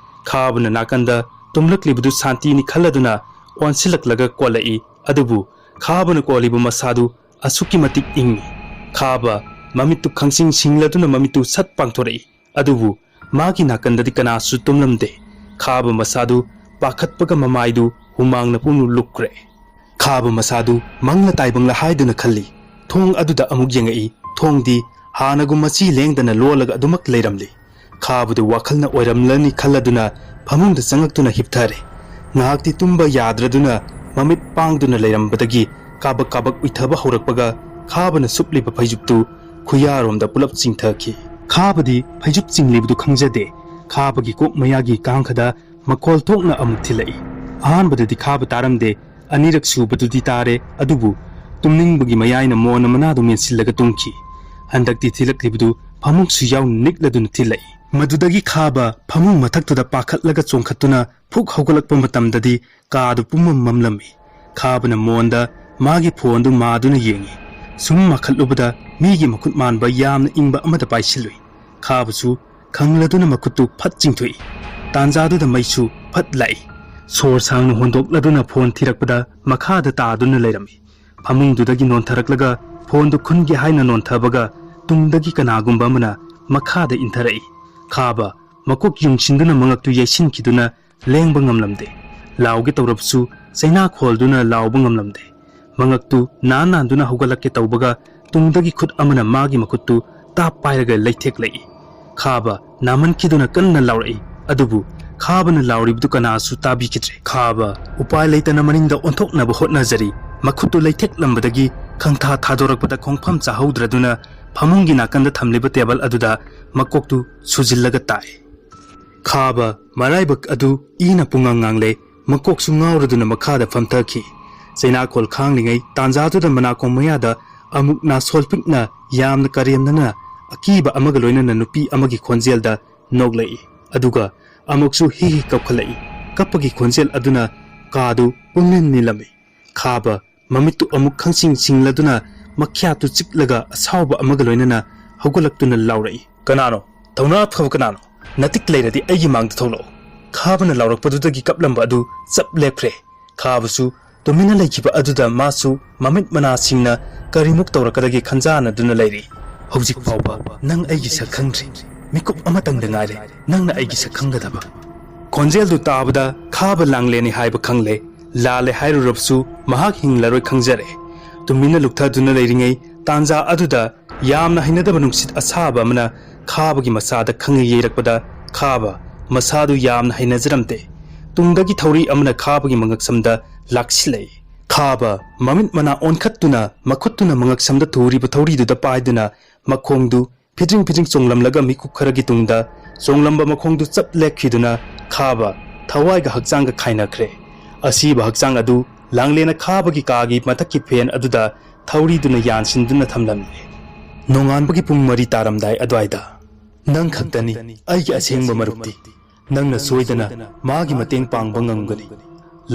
ꯈꯥꯕꯅ ꯅꯥꯀꯟꯗ ꯇꯨꯝꯂꯛꯂꯤꯕꯗꯨ ꯁꯥꯟꯇꯤꯅꯤ ꯈꯜꯂꯗꯨꯅ ꯑꯣꯟꯁꯤꯜꯂꯛꯂꯒ ꯀꯣꯜꯂꯛꯏ꯫ ꯑꯗꯨꯕꯨ ꯈꯥꯕꯅ ꯀꯣꯜꯂꯤꯕ ꯃꯁꯥꯗꯨ ꯑꯁꯨꯛꯀꯤ ꯃꯇꯤꯛ ꯏꯪꯏ꯫ ꯈꯥꯕ ꯃꯃꯤꯠꯇꯨ ꯈꯪꯁꯤꯡ ꯁꯤꯡꯂꯗꯨꯅ ꯃꯃꯤꯠꯇꯨ ꯁꯠ ꯄꯥꯡꯊꯣꯔꯛꯏ꯫ ꯑꯗꯨꯕꯨ ꯃꯥꯒꯤ ꯅꯥꯀꯟꯗꯗꯤ ꯀꯅꯥꯁꯨ ꯇꯨꯝꯂꯝꯗꯦ꯫ ꯈꯥꯕ ꯃꯁꯥꯗꯨ ꯄꯥꯈꯠꯄꯒ ꯃꯃꯥꯏꯗꯨ ꯍꯨꯃꯥꯡꯅ ꯄꯨꯡꯂꯨꯞ ꯂꯨꯞꯈ꯭ꯔꯦ꯫ ꯈꯥ ꯈꯥꯕ ꯃꯁꯥꯗꯨ ꯃꯪꯂ ꯇꯥꯏꯕꯪꯂ ꯍꯥꯏꯗꯨꯅ ꯈꯜꯂꯤ꯫ ꯊꯣꯡ ꯑꯗꯨꯗ ꯑꯃꯨꯛ ꯌꯦꯡꯉꯛꯏ꯫ ꯊꯣꯡꯗꯤ ꯍꯥꯟꯅꯒꯨꯝ ꯃꯆꯤ ꯂꯦꯡꯗꯅ ꯂꯣꯜꯂꯒ ꯑꯗꯨꯃꯛ ꯂꯩꯔꯝꯂꯤ꯫ ꯈꯥꯕꯗꯨ ꯋꯥꯈꯜꯅ ꯑꯣꯏꯔꯝꯂꯅꯤ ꯈꯜꯂꯗꯨꯅ ꯐꯃꯨꯡꯗ ꯆꯪꯉꯛꯇꯨꯅ ꯍꯤꯞꯊꯔꯦ꯫ ꯉꯥꯏꯍꯥꯛꯇꯤ ꯇꯨꯝꯕ ꯌꯥꯗ꯭ꯔꯗꯨꯅ ꯃꯃꯤꯠ ꯄꯥꯡꯗꯨꯅ ꯂꯩꯔꯝꯕꯗꯒꯤ ꯀꯥꯕꯛ ꯀꯥꯕꯛ ꯎꯏꯊꯕ ꯍꯧꯔꯛꯄꯒ ꯈꯥꯕꯅ ꯁꯨꯞꯂꯤꯕ ꯐꯩꯖꯨꯞꯇꯨ ꯈꯨꯌꯥꯔꯣꯝꯗ ꯄꯨꯂꯞ ꯆꯤꯡꯊꯈꯤ꯫ ꯈꯥꯕꯗꯤ ꯐꯩꯖꯨꯞ ꯆꯤꯡꯂꯤꯕꯗꯨ ꯈꯪꯖꯗꯦ꯫ ꯈꯥꯕꯒꯤ ꯀꯣꯛ ꯃꯌꯥꯒꯤ ꯀꯥꯡꯈꯗ ꯃꯈꯣꯜ ꯊꯣꯛꯅ ꯑꯃꯨꯛ ꯊꯤꯜꯂꯛꯏ꯫ ꯑꯍꯥꯟꯕꯗꯗꯤ ꯈꯥꯕ ꯇꯥꯔꯝꯗꯦ꯫ ꯑꯅꯤꯔꯛ ꯁꯨꯕꯗꯨꯗꯤ ꯇꯥꯔꯦ, ꯑꯗꯨꯕꯨ ꯇꯨꯝꯅꯤꯡꯕꯒꯤ ꯃꯌꯥꯏꯅ ꯃꯣꯟꯅ ꯃꯅꯥꯗꯨ ꯃꯦꯟꯁꯤꯜꯂꯒ ꯇꯨꯝꯈꯤ꯫ ꯍꯟꯗꯛꯇꯤ ꯊꯤꯜꯂꯛꯂꯤꯕꯗꯨ ꯐꯃꯨꯡꯁꯨ ꯌꯥꯎꯅ ꯅꯤꯛꯂꯗꯨꯅ ꯊꯤꯜꯂꯛꯏ꯫ ꯃꯗꯨꯗꯒꯤ ꯈꯥꯕ ꯐꯃꯨꯡ ꯃꯊꯛꯇꯨꯗ ꯄꯥꯈꯠꯂꯒ ꯆꯣꯡꯈꯠꯇꯨꯅ ꯐꯨꯛ ꯍꯧꯒꯠꯂꯛꯄ ꯃꯇꯝꯗꯗꯤ ꯀꯥꯗꯨ ꯄꯨꯝꯃꯝ ꯃꯝꯂꯝꯃꯤ꯫ ꯈꯥꯕꯅ ꯃꯣꯟꯗ ꯃꯥꯒꯤ ꯐꯣꯟꯗꯨ ꯃꯥꯗꯨꯅ ꯌꯦꯡꯉꯤ꯫ ꯁꯨꯝ ꯃꯥꯈꯠꯂꯨꯕꯗ ꯃꯤꯒꯤ ꯃꯈꯨꯠ ꯃꯥꯟꯕ ꯌꯥꯝꯅ ꯏꯪꯕ ꯑꯃꯗ ꯄꯥꯏꯁꯤꯜꯂꯨꯏ꯫ ꯈꯥꯕꯁꯨ ꯈꯪꯂꯗꯨꯅ ꯃꯈꯨꯠꯇꯨ ꯐꯠ ꯆꯤꯡꯊꯣꯛꯏ꯫ ꯇꯥꯟꯖꯥꯗꯨꯗ ꯃꯩꯁꯨ ꯐꯠ ꯂꯥꯛꯏ꯫ ꯁꯣꯔ ꯁꯥꯡꯅ ꯍꯣꯟꯗꯣꯛꯂꯗꯨꯅ ꯐꯣꯟ ꯊꯤꯔꯛꯄꯗ ꯃꯈꯥꯗ ꯇꯥꯗꯨꯅ ꯂꯩꯔꯝꯃꯤ꯫ ꯐꯃꯨꯡꯗꯨꯗꯒꯤ ꯅꯣꯟꯊꯔꯛꯂꯒ ꯐꯣꯟꯗꯨ ꯈꯨꯟꯒꯦ ꯍꯥꯏꯅ ꯅꯣꯟꯊꯕꯒ ꯇꯨꯡꯗꯒꯤ ꯀꯅꯥꯒꯨꯝꯕ ꯑꯃꯅ ꯃꯈꯥꯗ ꯏꯟꯊꯔꯛꯏ꯫ ꯈꯥꯕ ꯃꯀꯣꯛ ꯌꯨꯡꯁꯤꯟꯗꯨꯅ ꯃꯉꯛꯇꯨ ꯌꯩꯁꯤꯟꯈꯤꯗꯨꯅ ꯂꯦꯡꯕ ꯉꯝꯂꯝꯗꯦ꯫ ꯂꯥꯎꯒꯦ ꯇꯧꯔꯕꯁꯨ ꯆꯩꯅꯥ ꯈꯣꯜꯗꯨꯅ ꯂꯥꯎꯕ ꯉꯝꯂꯝꯗꯦ꯫ ꯃꯉꯛꯇꯨ ꯅꯥꯟ ꯅꯥꯟꯗꯨꯅ ꯍꯧꯒꯠꯂꯛꯀꯦ ꯇꯧꯕꯒ ꯇꯨꯡꯗꯒꯤ ꯈꯨꯠ ꯑꯃꯅ ꯃꯥꯒꯤ ꯃꯈꯨꯠꯇꯨ ꯇꯥꯞ ꯄꯥꯏꯔꯒ ꯂꯩꯊꯦꯛꯂꯛꯏ꯫ ꯈꯥꯕ ꯅꯥꯃꯟꯈꯤꯗꯨꯅ ꯀꯟꯅ ꯂꯥꯎꯔꯛꯏ꯫ ꯑꯗꯨꯕꯨ ꯈꯥꯕꯅ ꯂꯥꯎꯔꯤꯕꯗꯨ ꯀꯅꯥꯁꯨ ꯇꯥꯕꯤꯈꯤꯗ꯭ꯔꯦ꯫ ꯈꯥꯕ ꯎꯄꯥꯏ ꯂꯩꯇꯅ ꯃꯅꯤꯡꯗ ꯑꯣꯟꯊꯣꯛꯅꯕ ꯍꯣꯠꯅꯖꯔꯤ꯫ ꯃꯈꯨꯠꯇꯨ ꯂꯩꯊꯦꯛꯂꯝꯕꯗꯒꯤ ꯈꯪꯊꯥ ꯊꯥꯗꯣꯔꯛꯄꯗ ꯈꯣꯡꯐꯝ ꯆꯥꯍꯧꯗ꯭ꯔꯗꯨꯅ ꯐꯃꯨꯡꯒꯤ ꯅꯥꯀꯟꯗ ꯊꯝꯂꯤꯕ ꯇꯦꯕꯜ ꯑꯗꯨꯗ ꯃꯀꯣꯛꯇꯨ ꯁꯨꯖꯤꯜꯂꯒ ꯇꯥꯏ꯫ ꯈꯥꯕ ꯃꯔꯥꯏꯕꯛ ꯑꯗꯨ ꯏꯅ ꯄꯨꯡꯉꯥꯡ ꯉꯥꯡꯂꯦ꯫ ꯃꯀꯣꯛꯁꯨ ꯉꯥꯎꯔꯗꯨꯅ ꯃꯈꯥꯗ ꯐꯝꯊꯈꯤ꯫ ꯆꯩꯅꯥꯈꯣꯜ ꯈꯥꯡꯂꯤꯉꯩ ꯇꯥꯟꯖꯥꯗꯨꯗ ꯃꯅꯥꯀꯣꯡ ꯃꯌꯥꯗ ꯑꯃꯨꯛ ꯅꯥꯁꯣꯜ ꯄꯤꯛꯅ ꯌꯥꯝꯅ ꯀꯔꯦꯝꯅꯅ ꯑꯀꯤꯕ ꯑꯃꯒ ꯂꯣꯏꯅꯅ ꯅꯨꯄꯤ ꯑꯃꯒꯤ ꯈꯣꯟꯖꯦꯜꯗ ꯅꯣꯛꯂꯛꯏ꯫ ꯑꯗꯨꯒ ꯑꯃꯨꯛꯁꯨ ꯍꯤ ꯍꯤ ꯀꯞꯈꯠꯂꯛꯏ꯫ ꯀꯞꯄꯒꯤ ꯈꯣꯟꯖꯦꯜ ꯑꯗꯨꯅ ꯀꯥꯗꯨ ꯄꯨꯝꯅꯤꯜ ꯅꯤꯜꯂꯝꯃꯤ꯫ ꯈꯥꯕ ꯃꯃꯤꯠꯇꯨ ꯑꯃꯨꯛ ꯈꯪꯁꯤꯡ ꯁꯤꯡꯂꯗꯨꯅ ꯃꯈ꯭ꯌꯥꯠꯇꯨ ꯆꯤꯛꯂꯒ ꯑꯁꯥꯎꯕ ꯑꯃꯒ ꯂꯣꯏꯅꯅ ꯍꯧꯒꯠꯂꯛꯇꯨꯅ ꯂꯥꯎꯔꯛꯏ, "ꯀꯅꯥꯅꯣ? ꯊꯧꯅꯥ ꯐꯕ ꯀꯅꯥꯅꯣ? ꯅꯇꯤꯛ ꯂꯩꯔꯗꯤ ꯑꯩꯒꯤ ꯃꯥꯡꯗ ꯊꯣꯛꯂꯛꯎ!" ꯈꯥꯕꯅ ꯂꯥꯎꯔꯛꯄꯗꯨꯗꯒꯤ ꯀꯞꯂꯝꯕ ꯑꯗꯨ ꯆꯞ ꯂꯦꯞꯈ꯭ꯔꯦ꯫ ꯈꯥꯕꯁꯨ ꯇꯨꯃꯤꯟꯅ ꯂꯩꯈꯤꯕ ꯑꯗꯨꯗ ꯃꯥꯁꯨ ꯃꯃꯤꯠ ꯃꯅꯥꯁꯤꯡꯅ ꯀꯔꯤꯃꯨꯛ ꯇꯧꯔꯛꯀꯗꯒꯦ ꯈꯟꯖꯥꯟꯅꯗꯨꯅ ꯂꯩꯔꯤ꯫ "ꯍꯧꯖꯤꯛ ꯐꯥꯎꯕ ꯅꯪ ꯑꯩꯒꯤ ꯁꯛ ꯈꯪꯗ꯭ꯔꯤ꯫ ꯃꯤꯀꯨꯞ ꯑꯃꯇꯪꯗ ꯉꯥꯏꯔꯦ ꯅꯪꯅ ꯑꯩꯒꯤ ꯁꯛ ꯈꯪꯒꯗꯕ꯫" ꯈꯣꯟꯖꯦꯜꯗꯨ ꯇꯥꯕꯗ ꯈꯥꯕ ꯂꯥꯡꯂꯦꯟꯅꯤ ꯍꯥꯏꯕ ꯈꯪꯂꯦ꯫ ꯂꯥꯜꯂꯦ ꯍꯥꯏꯔꯨꯔꯕꯁꯨ ꯃꯍꯥꯛ ꯍꯤꯡꯂꯔꯣꯏ ꯈꯪꯖꯔꯦ꯫ ꯇꯨꯃꯤꯟꯅ ꯂꯨꯞꯊꯗꯨꯅ ꯂꯩꯔꯤꯉꯩ ꯇꯥꯟꯖꯥ ꯑꯗꯨꯗ ꯌꯥꯝꯅ ꯍꯩꯅꯗꯕ ꯅꯨꯡꯁꯤꯠ ꯑꯁꯥꯕ ꯑꯃꯅ ꯈꯥꯕꯒꯤ ꯃꯁꯥꯗ ꯈꯪꯉꯩ ꯌꯩꯔꯛꯄꯗ ꯈꯥꯕ ꯃꯁꯥꯗꯨ ꯌꯥꯝꯅ ꯍꯩꯅꯖꯔꯝꯗꯦ꯫ ꯇꯨꯡꯗꯒꯤ ꯊꯧꯔꯤ ꯑꯃꯅ ꯈꯥꯕꯒꯤ ꯃꯉꯛꯁꯝꯗ ꯂꯥꯛꯁꯤꯜꯂꯛꯏ꯫ ꯈꯥꯕ ꯃꯃꯤꯠ ꯃꯅꯥ ꯑꯣꯟꯈꯠꯇꯨꯅ ꯃꯈꯨꯠꯇꯨꯅ ꯃꯉꯛꯁꯝꯗ ꯊꯨꯔꯤꯕ ꯊꯧꯔꯤꯗꯨꯗ ꯄꯥꯏꯗꯨꯅ ꯃꯈꯣꯡꯗꯨ ꯐꯤꯗ꯭ꯔꯤꯡ ꯐꯤꯗ꯭ꯔꯤꯡ ꯆꯣꯡꯂꯝꯂꯒ ꯃꯤꯀꯨꯞ ꯈꯔꯒꯤ ꯇꯨꯡꯗ ꯆꯣꯡꯂꯝꯕ ꯃꯈꯣꯡꯗꯨ ꯆꯞ ꯂꯦꯛꯈꯤꯗꯨꯅ ꯈꯥꯕ ꯊꯋꯥꯏꯒ ꯍꯛꯆꯥꯡꯒ ꯈꯥꯏꯅꯈ꯭ꯔꯦ꯫ ꯑꯁꯤꯕ ꯍꯛꯆꯥꯡ ꯑꯗꯨ ꯂꯥꯡꯂꯦꯟꯅ ꯈꯥꯕꯒꯤ ꯀꯥꯒꯤ ꯃꯊꯛꯀꯤ ꯐꯦꯟ ꯑꯗꯨꯗ ꯊꯧꯔꯤꯗꯨꯅ ꯌꯥꯟꯁꯤꯟꯗꯨꯅ ꯊꯝꯂꯝꯃꯤ꯫ ꯅꯣꯡꯉꯥꯟꯕꯒꯤ ꯄꯨꯡ ꯃꯔꯤ ꯇꯥꯔꯝꯗꯥꯏ ꯑꯗꯨꯋꯥꯏꯗ, "ꯅꯪ ꯈꯛꯇꯅꯤ ꯑꯩꯒꯤ ꯑꯁꯦꯡꯕ ꯃꯔꯨꯞꯇꯤ꯫ ꯅꯪꯅ ꯁꯣꯏꯗꯅ ꯃꯥꯒꯤ ꯃꯇꯦꯡ ꯄꯥꯡꯕ ꯉꯝꯒꯅꯤ꯫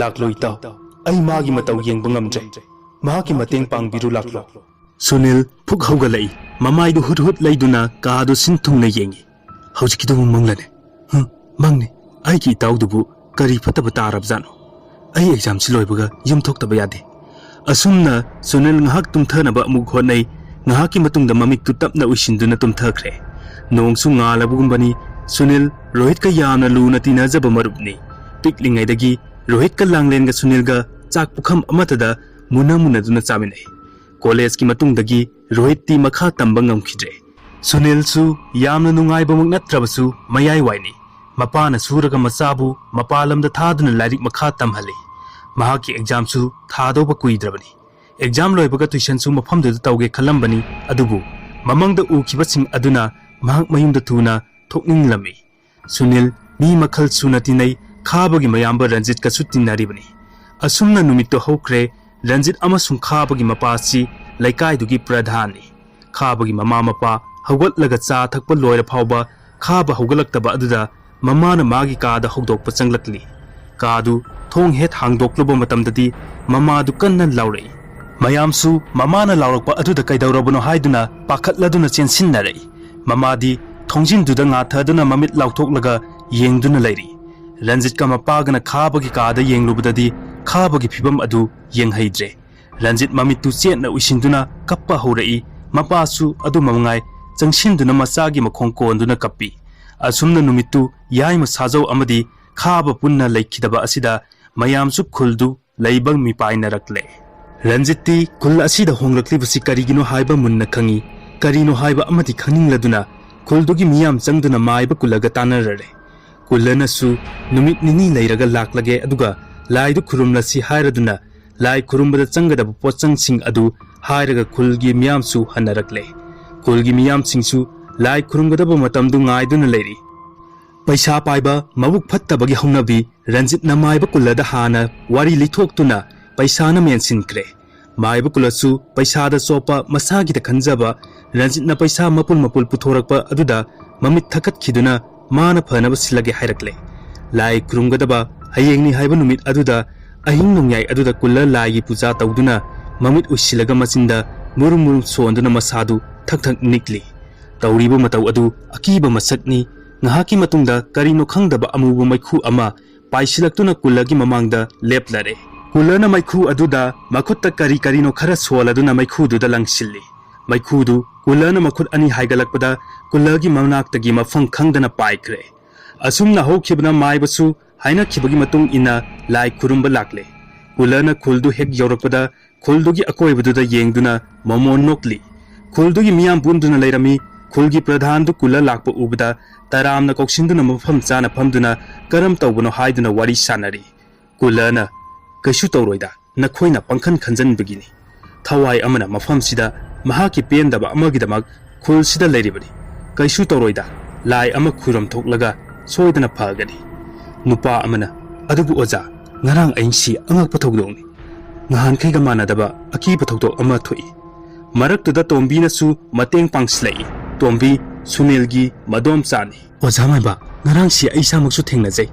ꯂꯥꯛꯂꯣ ꯏꯇꯥꯎ, ꯑꯩ ꯃꯥꯒꯤ ꯃꯇꯧ ꯌꯦꯡꯕ ꯉꯝꯗ꯭ꯔꯦ꯫ ꯃꯍꯥꯛꯀꯤ ꯃꯇꯦꯡ ꯄꯥꯡꯕꯤꯔꯨ ꯂꯥꯛꯂꯣ꯫" ꯁꯨꯅꯤꯜ ꯐꯨꯛ ꯍꯧꯒꯠꯂꯛꯏ꯫ ꯃꯃꯥꯏꯗꯨ ꯍꯨꯠ ꯍꯨꯠ ꯂꯩꯗꯨꯅ ꯀꯥꯗꯨ ꯁꯤꯟ ꯊꯨꯡꯅ ꯌꯦꯡꯏ꯫ "ꯍꯧꯖꯤꯛꯀꯤꯗꯨꯕꯨ ꯃꯪꯂꯅꯦ?" "ꯍ, ꯃꯪꯅꯤ꯫ ꯑꯩꯒꯤ ꯏꯇꯥꯎꯗꯨꯕꯨ ꯀꯔꯤ ꯐꯠꯇꯕ ꯇꯥꯔꯕꯖꯥꯠꯅꯣ? ꯑꯩ ꯑꯦꯛꯖꯥꯝꯁꯤ ꯂꯣꯏꯕꯒ ꯌꯨꯝ ꯊꯣꯛꯇꯕ ꯌꯥꯗꯦ꯫" ꯑꯁꯨꯝꯅ ꯁꯨꯅꯤꯜ ꯉꯥꯏꯍꯥꯛ ꯇꯨꯝꯊꯅꯕ ꯑꯃꯨꯛ ꯍꯣꯠꯅꯩ꯫ ꯉꯥꯏꯍꯥꯛꯀꯤ ꯃꯇꯨꯡꯗ ꯃꯃꯤꯠꯇꯨ ꯇꯞꯅ ꯎꯏꯁꯤꯟꯗꯨꯅ ꯇꯨꯝꯊꯈ꯭ꯔꯦ꯫ ꯅꯣꯡꯁꯨ ꯉꯥꯜꯂꯕꯒꯨꯝꯕꯅꯤ꯫ ꯁꯨꯅꯤꯜ ꯔꯣꯍꯤꯠꯀ ꯌꯥꯝꯅ ꯂꯨꯅ ꯇꯤꯟꯅꯖꯕ ꯃꯔꯨꯞꯅꯤ꯫ ꯄꯤꯛꯂꯤꯉꯩꯗꯒꯤ ꯔꯣꯍꯤꯠꯀ ꯂꯥꯡꯂꯦꯟꯒ ꯁꯨꯅꯤꯜꯒ ꯆꯥꯛ ꯄꯨꯈꯝ ꯑꯃꯠꯇꯗ ꯃꯨꯟꯅ ꯃꯨꯟꯅꯗꯨꯅ ꯆꯥꯃꯤꯟꯅꯩ꯫ ꯀꯣꯂꯦꯖꯀꯤ ꯃꯇꯨꯡꯗꯒꯤ ꯔꯣꯍꯤꯠꯇꯤ ꯃꯈꯥ ꯇꯝꯕ ꯉꯝꯈꯤꯗ꯭ꯔꯦ꯫ ꯁꯨꯅꯤꯜꯁꯨ ꯌꯥꯝꯅ ꯅꯨꯡꯉꯥꯏꯕꯃꯛ ꯅꯠꯇ꯭ꯔꯕꯁꯨ ꯃꯌꯥꯏ ꯋꯥꯏꯅꯤ꯫ ꯃꯄꯥꯅ ꯁꯨꯔꯒ ꯃꯆꯥꯕꯨ ꯃꯄꯥꯟ ꯂꯝꯗ ꯊꯥꯗꯨꯅ ꯂꯥꯏꯔꯤꯛ ꯃꯈꯥ ꯇꯝꯍꯜꯂꯤ꯫ ꯃꯍꯥꯛꯀꯤ ꯑꯦꯛꯖꯥꯝꯁꯨ ꯊꯥꯗꯧꯕ ꯀꯨꯏꯗ꯭ꯔꯕꯅꯤ꯫ ꯑꯦꯛꯖꯥꯝ ꯂꯣꯏꯕꯒ ꯇꯨꯏꯁꯟꯁꯨ ꯃꯐꯝꯗꯨꯗ ꯇꯧꯒꯦ ꯈꯜꯂꯝꯕꯅꯤ, ꯑꯗꯨꯕꯨ ꯃꯃꯥꯡꯗ ꯎꯈꯤꯕꯁꯤꯡ ꯑꯗꯨꯅ ꯃꯍꯥꯛ ꯃꯌꯨꯝꯗ ꯊꯨꯅ ꯊꯣꯛꯅꯤꯡꯂꯝꯃꯤ꯫ ꯁꯨꯅꯤꯜ ꯃꯤ ꯃꯈꯜ ꯁꯨꯅ ꯇꯤꯟꯅꯩ꯫ ꯈꯥꯕꯒꯤ ꯃꯌꯥꯝꯕ ꯔꯟꯖꯤꯠꯀꯁꯨ ꯇꯤꯟꯅꯔꯤꯕꯅꯤ꯫ ꯑꯁꯨꯝꯅ ꯅꯨꯃꯤꯠꯇꯨ ꯍꯧꯈ꯭ꯔꯦ꯫ ꯔꯟꯖꯤꯠ ꯑꯃꯁꯨꯡ ꯈꯥꯕꯒꯤ ꯃꯄꯥꯁꯤ ꯂꯩꯀꯥꯏꯗꯨꯒꯤ ꯄ꯭ꯔꯙꯥꯟꯅꯤ꯫ ꯈꯥꯕꯒꯤ ꯃꯃꯥ ꯃꯄꯥ ꯍꯧꯒꯠꯂꯒ ꯆꯥ ꯊꯛꯄ ꯂꯣꯏꯔ ꯐꯥꯎꯕ ꯈꯥꯕ ꯍꯧꯒꯠꯂꯛꯇꯕ ꯑꯗꯨꯗ ꯃꯃꯥꯅ ꯃꯥꯒꯤ ꯀꯥꯗ ꯍꯧꯗꯣꯛꯄ ꯆꯪꯂꯛꯂꯤ꯫ ꯀꯥꯗꯨ ꯊꯣꯡ ꯍꯦꯛ ꯍꯥꯡꯗꯣꯛꯂꯨꯕ ꯃꯇꯝꯗꯗꯤ ꯃꯃꯥꯗꯨ ꯀꯟꯅ ꯂꯥꯎꯔꯛꯏ꯫ ꯃꯌꯥꯝꯁꯨ ꯃꯃꯥꯅ ꯂꯥꯎꯔꯛꯄ ꯑꯗꯨꯗ ꯀꯩꯗꯧꯔꯕꯅꯣ ꯍꯥꯏꯗꯨꯅ ꯄꯥꯈꯠꯂꯗꯨꯅ ꯆꯦꯟꯁꯤꯟꯅꯔꯛꯏ꯫ ꯃꯃꯥꯗꯤ ꯊꯣꯡꯖꯤꯟꯗꯨꯗ ꯉꯥꯊꯗꯨꯅ ꯃꯃꯤꯠ ꯂꯥꯎꯊꯣꯛꯂꯒ ꯌꯦꯡꯗꯨꯅ ꯂꯩꯔꯤ꯫ ꯔꯟꯖꯤꯠꯀ ꯃꯄꯥꯒꯅ ꯈꯥꯕꯒꯤ ꯀꯥꯗ ꯌꯦꯡꯂꯨꯕꯗꯗꯤ ꯈꯥꯕꯒꯤ ꯐꯤꯕꯝ ꯑꯗꯨ ꯌꯦꯡꯍꯩꯗ꯭ꯔꯦ꯫ ꯔꯟꯖꯤꯠ ꯃꯃꯤꯠꯇꯨ ꯆꯦꯠꯅ ꯎꯏꯁꯤꯟꯗꯨꯅ ꯀꯞꯄ ꯍꯧꯔꯛꯏ꯫ ꯃꯄꯥꯁꯨ ꯑꯗꯨ ꯃꯉꯥꯏ, ꯆꯪꯁꯤꯟꯗꯨꯅ ꯃꯆꯥꯒꯤ ꯃꯈꯣꯡ ꯀꯣꯟꯗꯨꯅ ꯀꯞꯄꯤ꯫ ꯑꯁꯨꯝꯅ ꯅꯨꯃꯤꯠꯇꯨ ꯌꯥꯏꯃ ꯁꯥꯖꯧ ꯑꯃꯗꯤ ꯈꯥꯕ ꯄꯨꯟꯅ ꯂꯩꯈꯤꯗꯕ ꯑꯁꯤꯗ ꯃꯌꯥꯝꯁꯨ ꯈꯨꯜꯗꯨ ꯂꯩꯕ ꯃꯤꯄꯥꯏꯅꯔꯛꯂꯦ꯫ ꯔꯟꯖꯤꯠꯇꯤ ꯈꯨꯜ ꯑꯁꯤꯗ ꯍꯣꯡꯂꯛꯂꯤꯕꯁꯤ ꯀꯔꯤꯒꯤꯅꯣ ꯍꯥꯏꯕ ꯃꯨꯟꯅ ꯈꯪꯏ꯫ ꯀꯔꯤꯅꯣ ꯍꯥꯏꯕ ꯑꯃꯗꯤ ꯈꯪꯅꯤꯡꯂꯗꯨꯅ ꯈꯨꯜꯗꯨꯒꯤ ꯃꯤꯌꯥꯝ ꯆꯪꯗꯨꯅ ꯃꯥꯏꯕ ꯀꯨꯜꯂꯒ ꯇꯥꯟꯅꯔꯔꯦ꯫ ꯀꯨꯜꯂꯅꯁꯨ ꯅꯨꯃꯤꯠ ꯅꯤꯅꯤ ꯂꯩꯔꯒ ꯂꯥꯛꯂꯒꯦ, ꯑꯗꯨꯒ ꯂꯥꯏꯗꯨ ꯈꯨꯔꯨꯝꯂꯁꯤ ꯍꯥꯏꯔꯗꯨꯅ ꯂꯥꯏ ꯈꯨꯔꯨꯝꯕꯗ ꯆꯪꯒꯗꯕ ꯄꯣꯠꯆꯪꯁꯤꯡ ꯑꯗꯨ ꯍꯥꯏꯔꯒ ꯈꯨꯜꯒꯤ ꯃꯤꯌꯥꯝꯁꯨ ꯍꯟꯅꯔꯛꯂꯦ꯫ ꯈꯨꯜꯒꯤ ꯃꯤꯌꯥꯝꯁꯤꯡꯁꯨ ꯂꯥꯏ ꯈꯨꯔꯨꯝꯒꯗꯕ ꯃꯇꯝꯗꯨ ꯉꯥꯏꯗꯨꯅ ꯂꯩꯔꯤ꯫ ꯄꯩꯁꯥ ꯄꯥꯏꯕ ꯃꯕꯨꯛ ꯐꯠꯇꯕꯒꯤ ꯍꯧꯅꯕꯤ ꯔꯟꯖꯤꯠꯅ ꯃꯥꯏꯕ ꯀꯨꯜꯂꯗ ꯍꯥꯟꯅ ꯋꯥꯔꯤ ꯂꯤꯊꯣꯛꯇꯨꯅ ꯄꯩꯁꯥꯅ ꯃꯦꯟꯁꯤꯟꯈ꯭ꯔꯦ꯫ ꯃꯥꯏꯕ ꯀꯨꯜꯂꯁꯨ ꯄꯩꯁꯥꯗ ꯆꯣꯞꯄ ꯃꯁꯥꯒꯤꯗ ꯈꯟꯖꯕ ꯔꯟꯖꯤꯠꯅ ꯄꯩꯁꯥ ꯃꯄꯨꯜ ꯃꯄꯨꯜ ꯄꯨꯊꯣꯔꯛꯄ ꯑꯗꯨꯗ ꯃꯃꯤꯠ ꯊꯛꯀꯠꯈꯤꯗꯨꯅ ꯃꯥꯅ ꯐꯅꯕ ꯁꯤꯜꯂꯒꯦ ꯍꯥꯏꯔꯛꯂꯦ꯫ ꯂꯥꯏ ꯈꯨꯔꯨꯝꯒꯗꯕ ꯍꯌꯦꯡꯅꯤ ꯍꯥꯏꯕ ꯅꯨꯃꯤꯠ ꯑꯗꯨꯗ ꯑꯍꯤꯡ ꯅꯣꯡꯌꯥꯏ ꯑꯗꯨꯗ ꯀꯨꯜꯂ ꯂꯥꯏꯒꯤ ꯄꯨꯖꯥ ꯇꯧꯗꯨꯅ ꯃꯃꯤꯠ ꯎꯏꯁꯤꯜꯂꯒ ꯃꯆꯤꯟꯗ ꯃꯨꯔꯨꯝ ꯃꯨꯔꯨꯝ ꯁꯣꯟꯗꯨꯅ ꯃꯁꯥꯗꯨ ꯊꯛ ꯊꯛ ꯅꯤꯛꯂꯤ꯫ ꯇꯧꯔꯤꯕ ꯃꯇꯧ ꯑꯗꯨ ꯑꯀꯤꯕ ꯃꯁꯛꯅꯤ꯫ ꯉꯥꯏꯍꯥꯛꯀꯤ ꯃꯇꯨꯡꯗ ꯀꯔꯤꯅꯣ ꯈꯪꯗꯕ ꯑꯃꯨꯕ ꯃꯩꯈꯨ ꯑꯃ ꯄꯥꯏꯁꯤꯜꯂꯛꯇꯨꯅ ꯀꯨꯜꯂꯒꯤ ꯃꯃꯥꯡꯗ ꯂꯦꯞꯂꯔꯦ꯫ ꯀꯨꯜꯂꯅ ꯃꯩꯈꯨ ꯑꯗꯨꯗ ꯃꯈꯨꯠꯇ ꯀꯔꯤ ꯀꯔꯤꯅꯣ ꯈꯔ ꯁꯣꯜꯂꯗꯨꯅ ꯃꯩꯈꯨꯗꯨꯗ ꯂꯪꯁꯤꯜꯂꯤ꯫ ꯃꯩꯈꯨꯗꯨ ꯀꯨꯜꯂꯅ ꯃꯈꯨꯠ ꯑꯅꯤ ꯍꯥꯏꯒꯠꯂꯛꯄꯗ ꯀꯨꯜꯂꯒꯤ ꯃꯅꯥꯛꯇꯒꯤ ꯃꯐꯝ ꯈꯪꯗꯅ ꯄꯥꯏꯈ꯭ꯔꯦ꯫ ꯑꯁꯨꯝꯅ ꯍꯧꯈꯤꯕꯅ ꯃꯥꯏꯕꯁꯨ ꯍꯥꯏꯅꯈꯤꯕꯒꯤ ꯃꯇꯨꯡ ꯏꯟꯅ ꯂꯥꯏ ꯈꯨꯔꯨꯝꯕ ꯂꯥꯛꯂꯦ꯫ ꯀꯨꯜꯂꯅ ꯈꯨꯜꯗꯨ ꯍꯦꯛ ꯌꯧꯔꯛꯄꯗ ꯈꯨꯜꯗꯨꯒꯤ ꯑꯀꯣꯏꯕꯗꯨꯗ ꯌꯦꯡꯗꯨꯅ ꯃꯃꯣꯟ ꯅꯣꯛꯂꯤ꯫ ꯈꯨꯜꯗꯨꯒꯤ ꯃꯤꯌꯥꯝ ꯄꯨꯟꯗꯨꯅ ꯂꯩꯔꯝꯃꯤ꯫ ꯈꯨꯜꯒꯤ ꯄ꯭ꯔꯙꯥꯟꯗꯨ ꯀꯨꯜꯂ ꯂꯥꯛꯄ ꯎꯕꯗ ꯇꯔꯥꯝꯅ ꯀꯧꯁꯤꯟꯗꯨꯅ ꯃꯐꯝ ꯆꯥꯅ ꯐꯝꯗꯨꯅ ꯀꯔꯝ ꯇꯧꯕꯅꯣ ꯍꯥꯏꯗꯨꯅ ꯋꯥꯔꯤ ꯁꯥꯟꯅꯔꯤ꯫ ꯀꯨꯜꯂꯅ, "ꯀꯩꯁꯨ ꯇꯧꯔꯣꯏꯗ, ꯅꯈꯣꯏꯅ ꯄꯪꯈꯟ ꯈꯟꯖꯟꯕꯒꯤꯅꯤ꯫ ꯊꯋꯥꯏ ꯑꯃꯅ ꯃꯐꯝꯁꯤꯗ ꯃꯍꯥꯛꯀꯤ ꯄꯦꯟꯗꯕ ꯑꯃꯒꯤꯗꯃꯛ ꯈꯨꯜꯁꯤꯗ ꯂꯩꯔꯤꯕꯅꯤ꯫ ꯀꯩꯁꯨ ꯇꯧꯔꯣꯏꯗ, ꯂꯥꯏ ꯑꯃ ꯈꯨꯔꯨꯝ ꯊꯣꯛꯂꯒ ꯁꯣꯏꯗꯅ ꯐꯒꯅꯤ꯫" ꯅꯨꯄꯥ ꯑꯃꯅ, "ꯑꯗꯨꯕꯨ ꯑꯣꯖꯥ, ꯉꯔꯥꯡ ꯑꯍꯤꯡꯁꯤ ꯑꯉꯛꯄ ꯊꯧꯗꯣꯛꯅꯤ꯫ ꯅꯍꯥꯟꯈꯩꯒ ꯃꯥꯟꯅꯗꯕ ꯑꯀꯤꯕ ꯊꯧꯗꯣꯛ ꯑꯃ ꯊꯣꯛꯏ꯫" ꯃꯔꯛꯇꯨꯗ ꯇꯣꯝꯕꯤꯅꯁꯨ ꯃꯇꯦꯡ ꯄꯥꯡꯁꯤꯜꯂꯛꯏ꯫ ꯇꯣꯝꯕꯤ ꯁꯨꯅꯤꯜꯒꯤ ꯃꯗꯣꯝꯆꯥꯅꯤ꯫ "ꯑꯣꯖꯥ ꯃꯥꯏꯕ, ꯉꯔꯥꯡꯁꯤ ꯑꯩ ꯏꯁꯥꯃꯛꯁꯨ ꯊꯦꯡꯅꯖꯩ꯫"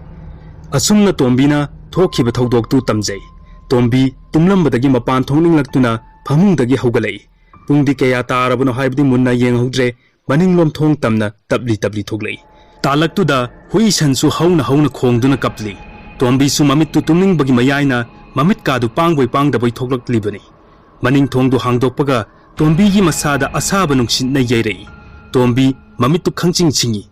ꯑꯁꯨꯝꯅ ꯇꯣꯝꯕꯤꯅ ꯊꯣꯛꯈꯤꯕ ꯊꯧꯗꯣꯛꯇꯨ ꯇꯝꯖꯩ꯫ ꯇꯣꯝꯕꯤ ꯇꯨꯝꯂꯝꯕꯗꯒꯤ ꯃꯄꯥꯟ ꯊꯣꯛꯅꯤꯡꯂꯛꯇꯨꯅ ꯐꯃꯨꯡꯗꯒꯤ ꯍꯧꯒꯠꯂꯛꯏ꯫ ꯄꯨꯡꯗꯤ ꯀꯌꯥ ꯇꯥꯔꯕꯅꯣ ꯍꯥꯏꯕꯗꯤ ꯃꯨꯟꯅ ꯌꯦꯡꯍꯧꯗ꯭ꯔꯦ꯫ ꯃꯅꯤꯡꯂꯣꯝ ꯊꯣꯡ ꯇꯝꯅ ꯇꯞꯂꯤ ꯇꯞꯂꯤ ꯊꯣꯛꯂꯛꯏ꯫ ꯇꯥꯂꯛꯇꯨꯗ ꯍꯨꯏ ꯁꯟꯁꯨ ꯍꯧꯅ ꯍꯧꯅ ꯈꯣꯡꯗꯨꯅ ꯀꯞꯂꯤ꯫ ꯇꯣꯝꯕꯤꯁꯨ ꯃꯃꯤꯠꯇꯨ ꯇꯨꯝꯅꯤꯡꯕꯒꯤ ꯃꯌꯥꯏꯅ ꯃꯃꯤꯠꯀꯥꯗꯨ ꯄꯥꯡꯕꯣꯏ ꯄꯥꯡꯗꯕꯣꯏ ꯊꯣꯛꯂꯛꯂꯤꯕꯅꯤ꯫ ꯃꯅꯤꯡ ꯊꯣꯡꯗꯨ ꯍꯥꯡꯗꯣꯛꯄꯒ ꯇꯣꯝꯕꯤꯒꯤ ꯃꯁꯥꯗ ꯑꯁꯥꯕ ꯅꯨꯡꯁꯤꯠꯅ ꯌꯩꯔꯛꯏ꯫ ꯇꯣꯝꯕꯤ ꯃꯃꯤꯠꯇꯨ ꯈꯪꯆꯤꯡ ꯆꯤꯡꯏ꯫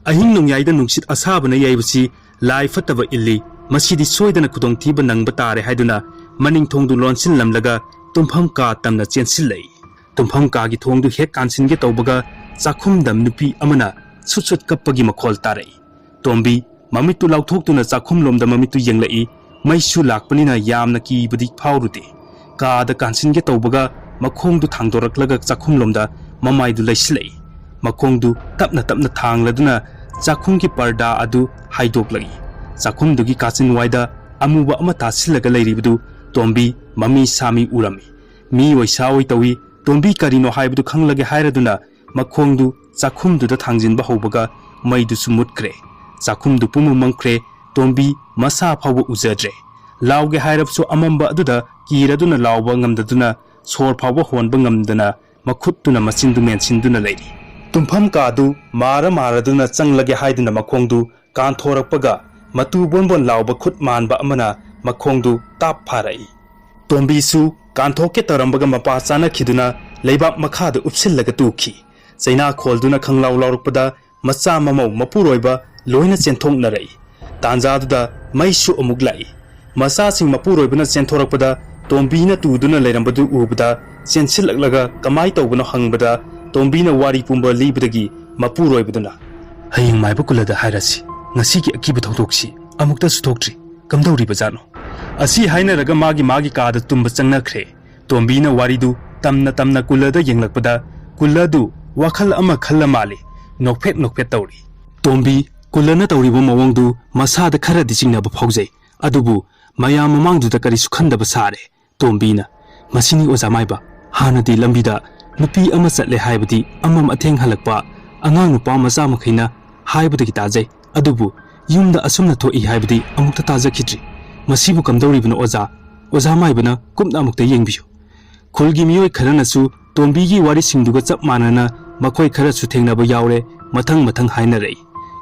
ꯑꯍꯤꯡ ꯅꯣꯡꯌꯥꯏꯗ ꯅꯨꯡꯁꯤꯠ ꯑꯁꯥꯕꯅ ꯌꯩꯕꯁꯤ ꯂꯥꯏ ꯐꯠꯇꯕ ꯏꯜꯂꯤ꯫ ꯃꯁꯤꯗꯤ ꯁꯣꯏꯗꯅ ꯈꯨꯗꯣꯡꯊꯤꯕ ꯅꯪꯕ ꯇꯥꯔꯦ ꯍꯥꯏꯗꯨꯅ ꯃꯅꯤꯡ ꯊꯣꯡꯗꯨ ꯂꯣꯟꯁꯤꯜꯂꯝꯂꯒ ꯇꯨꯝꯐꯝ ꯀꯥ ꯇꯝꯅ ꯆꯦꯟꯁꯤꯜꯂꯛꯏ꯫ ꯇꯨꯝꯐꯝ ꯀꯥꯒꯤ ꯊꯣꯡꯗꯨ ꯍꯦꯛ ꯀꯥꯟꯁꯤꯟꯒꯦ ꯇꯧꯕꯒ ꯆꯥꯛꯈꯨꯝꯗ ꯅꯨꯄꯤ ꯑꯃꯅ ꯁꯨꯠ ꯁꯨꯠ ꯀꯞꯄꯒꯤ ꯃꯈꯣꯜ ꯇꯥꯔꯛꯏ꯫ ꯇꯣꯝꯕꯤ ꯃꯃꯤꯠꯇꯨ ꯂꯥꯎꯊꯣꯛꯇꯨꯅ ꯆꯥꯛꯈꯨꯝꯂꯣꯝꯗ ꯃꯃꯤꯠꯇꯨ ꯌꯦꯡꯂꯛꯏ꯫ ꯃꯩꯁꯨ ꯂꯥꯛꯄꯅꯤꯅ ꯌꯥꯝꯅ ꯀꯤꯕꯗꯤ ꯐꯥꯎꯔꯨꯗꯦ꯫ ꯀꯥꯗ ꯀꯥꯟꯁꯤꯟꯒꯦ ꯇꯧꯕꯒ ꯃꯈꯣꯡꯗꯨ ꯊꯥꯡꯗꯣꯔꯛꯂꯒ ꯆꯥꯛꯈꯨꯝꯂꯣꯝꯗ ꯃꯃꯥꯏꯗꯨ ꯂꯩꯁꯤꯜꯂꯛꯏ꯫ ꯃꯈꯣꯡꯗꯨ ꯇꯞꯅ ꯇꯞꯅ ꯊꯥꯡꯂꯗꯨꯅ ꯆꯥꯛꯈꯨꯝꯒꯤ ꯄꯔꯗꯥ ꯑꯗꯨ ꯍꯥꯏꯗꯣꯛꯂꯛꯏ꯫ ꯆꯥꯛꯈꯨꯝꯗꯨꯒꯤ ꯀꯥꯆꯤꯟ ꯋꯥꯏꯗ ꯑꯃꯨꯕ ꯑꯃ ꯇꯥꯁꯤꯜꯂꯒ ꯂꯩꯔꯤꯕꯗꯨ ꯇꯣꯝꯕꯤ ꯃꯃꯤ ꯁꯥꯃꯤ ꯎꯔꯝꯃꯤ꯫ ꯃꯤ ꯑꯣꯏ ꯁꯥ ꯑꯣꯏ ꯇꯧꯏ꯫ ꯇꯣꯝꯕꯤ ꯀꯔꯤꯅꯣ ꯍꯥꯏꯕꯗꯨ ꯈꯪꯂꯒꯦ ꯍꯥꯏꯔꯗꯨꯅ ꯃꯈꯣꯡꯗꯨ ꯆꯥꯛꯈꯨꯝꯗꯨꯗ ꯊꯥꯡꯖꯤꯟꯕ ꯍꯧꯕꯒ ꯃꯩꯗꯨꯁꯨ ꯃꯨꯠꯈ꯭ꯔꯦ꯫ ꯆꯥꯛꯈꯨꯝꯗꯨ ꯄꯨꯝꯃ ꯃꯝꯈ꯭ꯔꯦ꯫ ꯇꯣꯝꯕꯤ ꯃꯁꯥ ꯐꯥꯎꯕ ꯎꯖꯗ꯭ꯔꯦ꯫ ꯂꯥꯎꯒꯦ ꯍꯥꯏꯔꯕꯁꯨ ꯑꯃꯝꯕ ꯑꯗꯨꯗ ꯀꯤꯔꯗꯨꯅ ꯂꯥꯎꯕ ꯉꯝꯗꯗꯨꯅ ꯁꯣꯔ ꯐꯥꯎꯕ ꯍꯣꯟꯕ ꯉꯝꯗꯅ ꯃꯈꯨꯠꯇꯨꯅ ꯃꯆꯤꯟꯗꯨ ꯃꯦꯟꯁꯤꯟꯗꯨꯅ ꯂꯩꯔꯤ꯫ ꯇꯨꯝꯐꯝ ꯀꯥꯗꯨ ꯃꯥꯔ ꯃꯥꯔꯗꯨꯅ ꯆꯪꯂꯒꯦ ꯍꯥꯏꯗꯨꯅ ꯃꯈꯣꯡꯗꯨ ꯀꯥꯟꯊꯣꯔꯛꯄꯒ ꯃꯇꯨ ꯕꯣꯟꯕꯣꯟ ꯂꯥꯎꯕ ꯈꯨꯠ ꯃꯥꯟꯕ ꯑꯃꯅ ꯃꯈꯣꯡꯗꯨ ꯇꯥꯞ ꯐꯥꯔꯛꯏ꯫ ꯇꯣꯝꯕꯤꯁꯨ ꯀꯥꯟꯊꯣꯛꯀꯦ ꯇꯧꯔꯝꯕꯒ ꯃꯄꯥ ꯆꯥꯅꯈꯤꯗꯨꯅ ꯂꯩꯕꯥꯛ ꯃꯈꯥꯗ ꯎꯞꯁꯤꯜꯂꯒ ꯇꯨꯈꯤ꯫ ꯆꯩꯅꯥ ꯈꯣꯜꯗꯨꯅ ꯈꯪꯂꯥꯎ ꯂꯥꯎꯔꯛꯄꯗ ꯃꯆꯥ ꯃꯃꯧ ꯃꯄꯨꯔꯣꯏꯕ ꯂꯣꯏꯅ ꯆꯦꯟꯊꯣꯛꯅꯔꯛꯏ꯫ ꯇꯥꯟꯖꯥꯗꯨꯗ ꯃꯩꯁꯨ ꯑꯃꯨꯛ ꯂꯥꯛꯏ꯫ ꯃꯆꯥꯁꯤꯡ ꯃꯄꯨꯔꯣꯏꯕꯅ ꯆꯦꯟꯊꯣꯔꯛꯄꯗ ꯇꯣꯝꯕꯤꯅ ꯇꯨꯗꯨꯅ ꯂꯩꯔꯝꯕꯗꯨ ꯎꯕꯗ ꯆꯦꯟꯁꯤꯜꯂꯛꯂꯒ ꯀꯃꯥꯏ ꯇꯧꯕꯅꯣ ꯍꯪꯕꯗ ꯇꯣꯝꯕꯤꯅ ꯋꯥꯔꯤ ꯄꯨꯝꯕ ꯂꯤꯕꯗꯒꯤ ꯃꯄꯨꯔꯣꯏꯕꯗꯨꯅ "ꯍꯌꯦꯡ ꯃꯥꯏꯕ ꯀꯨꯂꯗ ꯍꯥꯏꯔꯁꯤ, ꯉꯁꯤꯒꯤ ꯑꯀꯤꯕ ꯊꯧꯗꯣꯛꯁꯤ ꯑꯃꯨꯛꯇꯁꯨ ꯊꯣꯛꯇ꯭ꯔꯤ, ꯀꯝꯗꯧꯔꯤꯕꯖꯥꯠꯅꯣ?" ꯑꯁꯤ ꯍꯥꯏꯅꯔꯒ ꯃꯥꯒꯤ ꯃꯥꯒꯤ ꯀꯥꯗ ꯇꯨꯝꯕ ꯆꯪꯅꯈ꯭ꯔꯦ꯫ ꯇꯣꯝꯕꯤꯅ ꯋꯥꯔꯤꯗꯨ ꯇꯝꯅ ꯇꯝꯅ ꯀꯨꯂꯗ ꯌꯦꯡꯂꯛꯄꯗ ꯀꯨꯂꯗꯨ ꯋꯥꯈꯜ ꯑꯃ ꯈꯜꯂ ꯃꯥꯜꯂꯤ꯫ ꯅꯣꯛꯐꯦꯠ ꯅꯣꯛꯐꯦꯠ ꯇꯧꯔꯤ꯫ ꯇꯣꯝꯕꯤ ꯀꯨꯂꯅ ꯇꯧꯔꯤꯕ ꯃꯑꯣꯡꯗꯨ ꯃꯁꯥꯗ ꯈꯔꯗꯤ ꯆꯤꯡꯅꯕ ꯐꯥꯎꯖꯩ꯫ ꯑꯗꯨꯕꯨ ꯃꯌꯥꯝ ꯃꯃꯥꯡꯗꯨꯗ ꯀꯔꯤꯁꯨ ꯈꯟꯗꯕ ꯁꯥꯔꯦ꯫ ꯇꯣꯝꯕꯤꯅ, "ꯃꯁꯤꯅꯤ ꯑꯣꯖꯥ ꯃꯥꯏꯕ, ꯍꯥꯟꯅꯗꯤ ꯂꯝꯕꯤꯗ ꯅꯨꯄꯤ ꯑꯃ ꯆꯠꯂꯦ ꯍꯥꯏꯕꯗꯤ ꯑꯃꯝ ꯑꯊꯦꯡ ꯍꯜꯂꯛꯄ ꯑꯉꯥꯡ ꯅꯨꯄꯥ ꯃꯆꯥ ꯃꯈꯩꯅ ꯍꯥꯏꯕꯗꯒꯤ ꯇꯥꯖꯩ꯫ ꯑꯗꯨꯕꯨ ꯌꯨꯝꯗ ꯑꯁꯨꯝꯅ ꯊꯣꯛꯏ ꯍꯥꯏꯕꯗꯤ ꯑꯃꯨꯛꯇ ꯇꯥꯖꯈꯤꯗ꯭ꯔꯤ꯫ ꯃꯁꯤꯕꯨ ꯀꯝꯗꯧꯔꯤꯕꯅꯣ ꯑꯣꯖꯥ? ꯑꯣꯖꯥ ꯃꯥꯏꯕꯅ ꯀꯨꯞꯅ ꯑꯃꯨꯛꯇ ꯌꯦꯡꯕꯤꯌꯨ꯫" ꯈꯨꯜꯒꯤ ꯃꯤꯑꯣꯏ ꯈꯔꯅꯁꯨ ꯇꯣꯝꯕꯤꯒꯤ ꯋꯥꯔꯤꯁꯤꯡꯗꯨꯒ ꯆꯞ ꯃꯥꯟꯅꯅ ꯃꯈꯣꯏ ꯈꯔꯁꯨ ꯊꯦꯡꯅꯕ ꯌꯥꯎꯔꯦ꯫ ꯃꯊꯪ ꯃꯊꯪ ꯍꯥꯏꯅꯔꯛꯏ꯫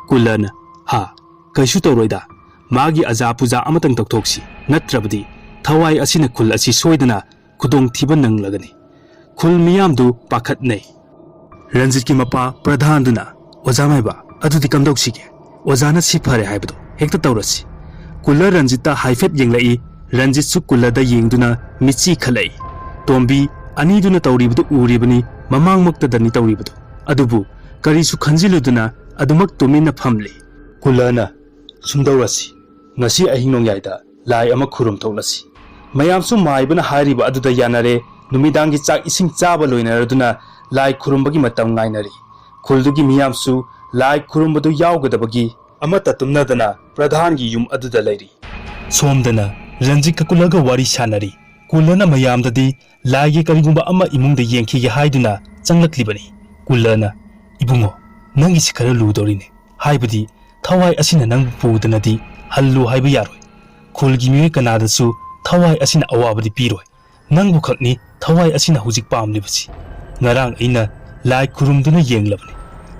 ꯀꯨꯂꯅ, "ꯍꯥ, ꯀꯩꯁꯨ ꯇꯧꯔꯣꯏꯗ꯫ ꯃꯥꯒꯤ ꯑꯖꯥ ꯄꯨꯖꯥ ꯑꯃꯇꯪ ꯇꯧꯊꯣꯛꯁꯤ꯫ ꯅꯠꯇ꯭ꯔꯕꯗꯤ ꯊꯋꯥꯏ ꯑꯁꯤꯅ ꯈꯨꯜ ꯑꯁꯤ ꯁꯣꯏꯗꯅ ꯈꯨꯗꯣꯡꯊꯤꯕ ꯅꯪꯂꯒꯅꯤ꯫" ꯈꯨꯜ ꯃꯤꯌꯥꯝꯗꯨ ꯄꯥꯈꯠꯅꯩ꯫ ꯔꯟꯖꯤꯠꯀꯤ ꯃꯄꯥ ꯄ꯭ꯔꯙꯥꯟꯗꯨꯅ, "ꯑꯣꯖꯥ ꯃꯥꯏꯕ, ꯑꯗꯨꯗꯤ ꯀꯝꯗꯧꯁꯤꯒꯦ? ꯑꯣꯖꯥꯅ ꯁꯤ ꯐꯔꯦ ꯍꯥꯏꯕꯗꯣ ꯍꯦꯛꯇ ꯇꯧꯔꯁꯤ꯫" ꯀꯨꯜꯂ ꯔꯟꯖꯤꯠꯇ ꯍꯥꯏꯐꯦꯠ ꯌꯦꯡꯂꯛꯏ꯫ ꯔꯟꯖꯤꯠꯁꯨ ꯀꯨꯜꯂꯗ ꯌꯦꯡꯗꯨꯅ ꯃꯤꯠꯆꯤ ꯈꯠꯂꯛꯏ꯫ ꯇꯣꯝꯕꯤ, ꯑꯅꯤꯗꯨꯅ ꯇꯧꯔꯤꯕꯗꯨ ꯎꯔꯤꯕꯅꯤ, ꯃꯃꯥꯡꯃꯛꯇꯗꯅꯤ ꯇꯧꯔꯤꯕꯗꯨ꯫ ꯑꯗꯨꯕꯨ ꯀꯔꯤꯁꯨ ꯈꯟꯖꯤꯜꯂꯨꯗꯨꯅ ꯑꯗꯨꯃꯛ ꯇꯨꯃꯤꯟꯅ ꯐꯝꯂꯤ꯫ ꯀꯨꯜꯂꯅ, "ꯁꯨꯝꯗꯧꯔꯁꯤ, ꯉꯁꯤ ꯑꯍꯤꯡ ꯅꯣꯡꯌꯥꯏꯗ ꯂꯥꯏ ꯑꯃ ꯈꯨꯔꯨꯝ ꯊꯣꯛꯂꯁꯤ꯫" ꯃꯌꯥꯝꯁꯨ ꯃꯥꯏꯕꯅ ꯍꯥꯏꯔꯤꯕ ꯑꯗꯨꯗ ꯌꯥꯅꯔꯦ꯫ ꯅꯨꯃꯤꯗꯥꯡꯒꯤ ꯆꯥꯛ ꯏꯁꯤꯡ ꯆꯥꯕ ꯂꯣꯏꯅꯔꯗꯨꯅ ꯂꯥꯏ ꯈꯨꯔꯨꯝꯕꯒꯤ ꯃꯇꯝ ꯉꯥꯏꯅꯔꯤ꯫ ꯈꯨꯜꯗꯨꯒꯤ ꯃꯤꯌꯥꯝꯁꯨ ꯂꯥꯏ ꯈꯨꯔꯨꯝꯕꯗꯨ ꯌꯥꯎꯒꯗꯕꯒꯤ ꯑꯃꯠꯇ ꯇꯨꯝꯅꯗꯅ ꯄ꯭ꯔꯙꯥꯟꯒꯤ ꯌꯨꯝ ꯑꯗꯨꯗ ꯂꯩꯔꯤ꯫ ꯁꯣꯝꯗꯅ ꯔꯟꯖꯤꯠꯀ ꯀꯨꯜꯂꯒ ꯋꯥꯔꯤ ꯁꯥꯟꯅꯔꯤ꯫ ꯀꯨꯜꯂꯅ ꯃꯌꯥꯝꯗꯗꯤ ꯂꯥꯏꯒꯤ ꯀꯔꯤꯒꯨꯝꯕ ꯑꯃ ꯏꯃꯨꯡꯗ ꯌꯦꯡꯈꯤꯒꯦ ꯍꯥꯏꯗꯨꯅ ꯆꯪꯂꯛꯂꯤꯕꯅꯤ꯫ ꯀꯨꯜꯂꯅ, "ꯏꯕꯨꯡꯉꯣ, ꯅꯪꯒꯤꯁꯤ ꯈꯔ ꯂꯨꯗꯧꯔꯤꯅꯦ꯫ ꯍꯥꯏꯕꯗꯤ ꯊꯋꯥꯏ ꯑꯁꯤꯅ ꯅꯪꯕꯨ ꯄꯨꯗꯅꯗꯤ ꯍꯜꯂꯨ ꯍꯥꯏꯕ ꯌꯥꯔꯣꯏ꯫ ꯈꯨꯜꯒꯤ ꯃꯤꯑꯣꯏ ꯀꯅꯥꯗꯁꯨ ꯊꯋꯥꯏ ꯑꯁꯤꯅ ꯑꯋꯥꯕꯗꯤ ꯄꯤꯔꯣꯏ꯫ ꯅꯪꯕꯨ ꯈꯛꯅꯤ ꯊꯋꯥꯏ ꯑꯁꯤꯅ ꯍꯧꯖꯤꯛ ꯄꯥꯝꯂꯤꯕꯁꯤ꯫ ꯉꯔꯥꯡ ꯑꯩꯅ ꯂꯥꯏ ꯈꯨꯔꯨꯝꯗꯨꯅ ꯌꯦꯡꯂꯕꯅꯤ꯫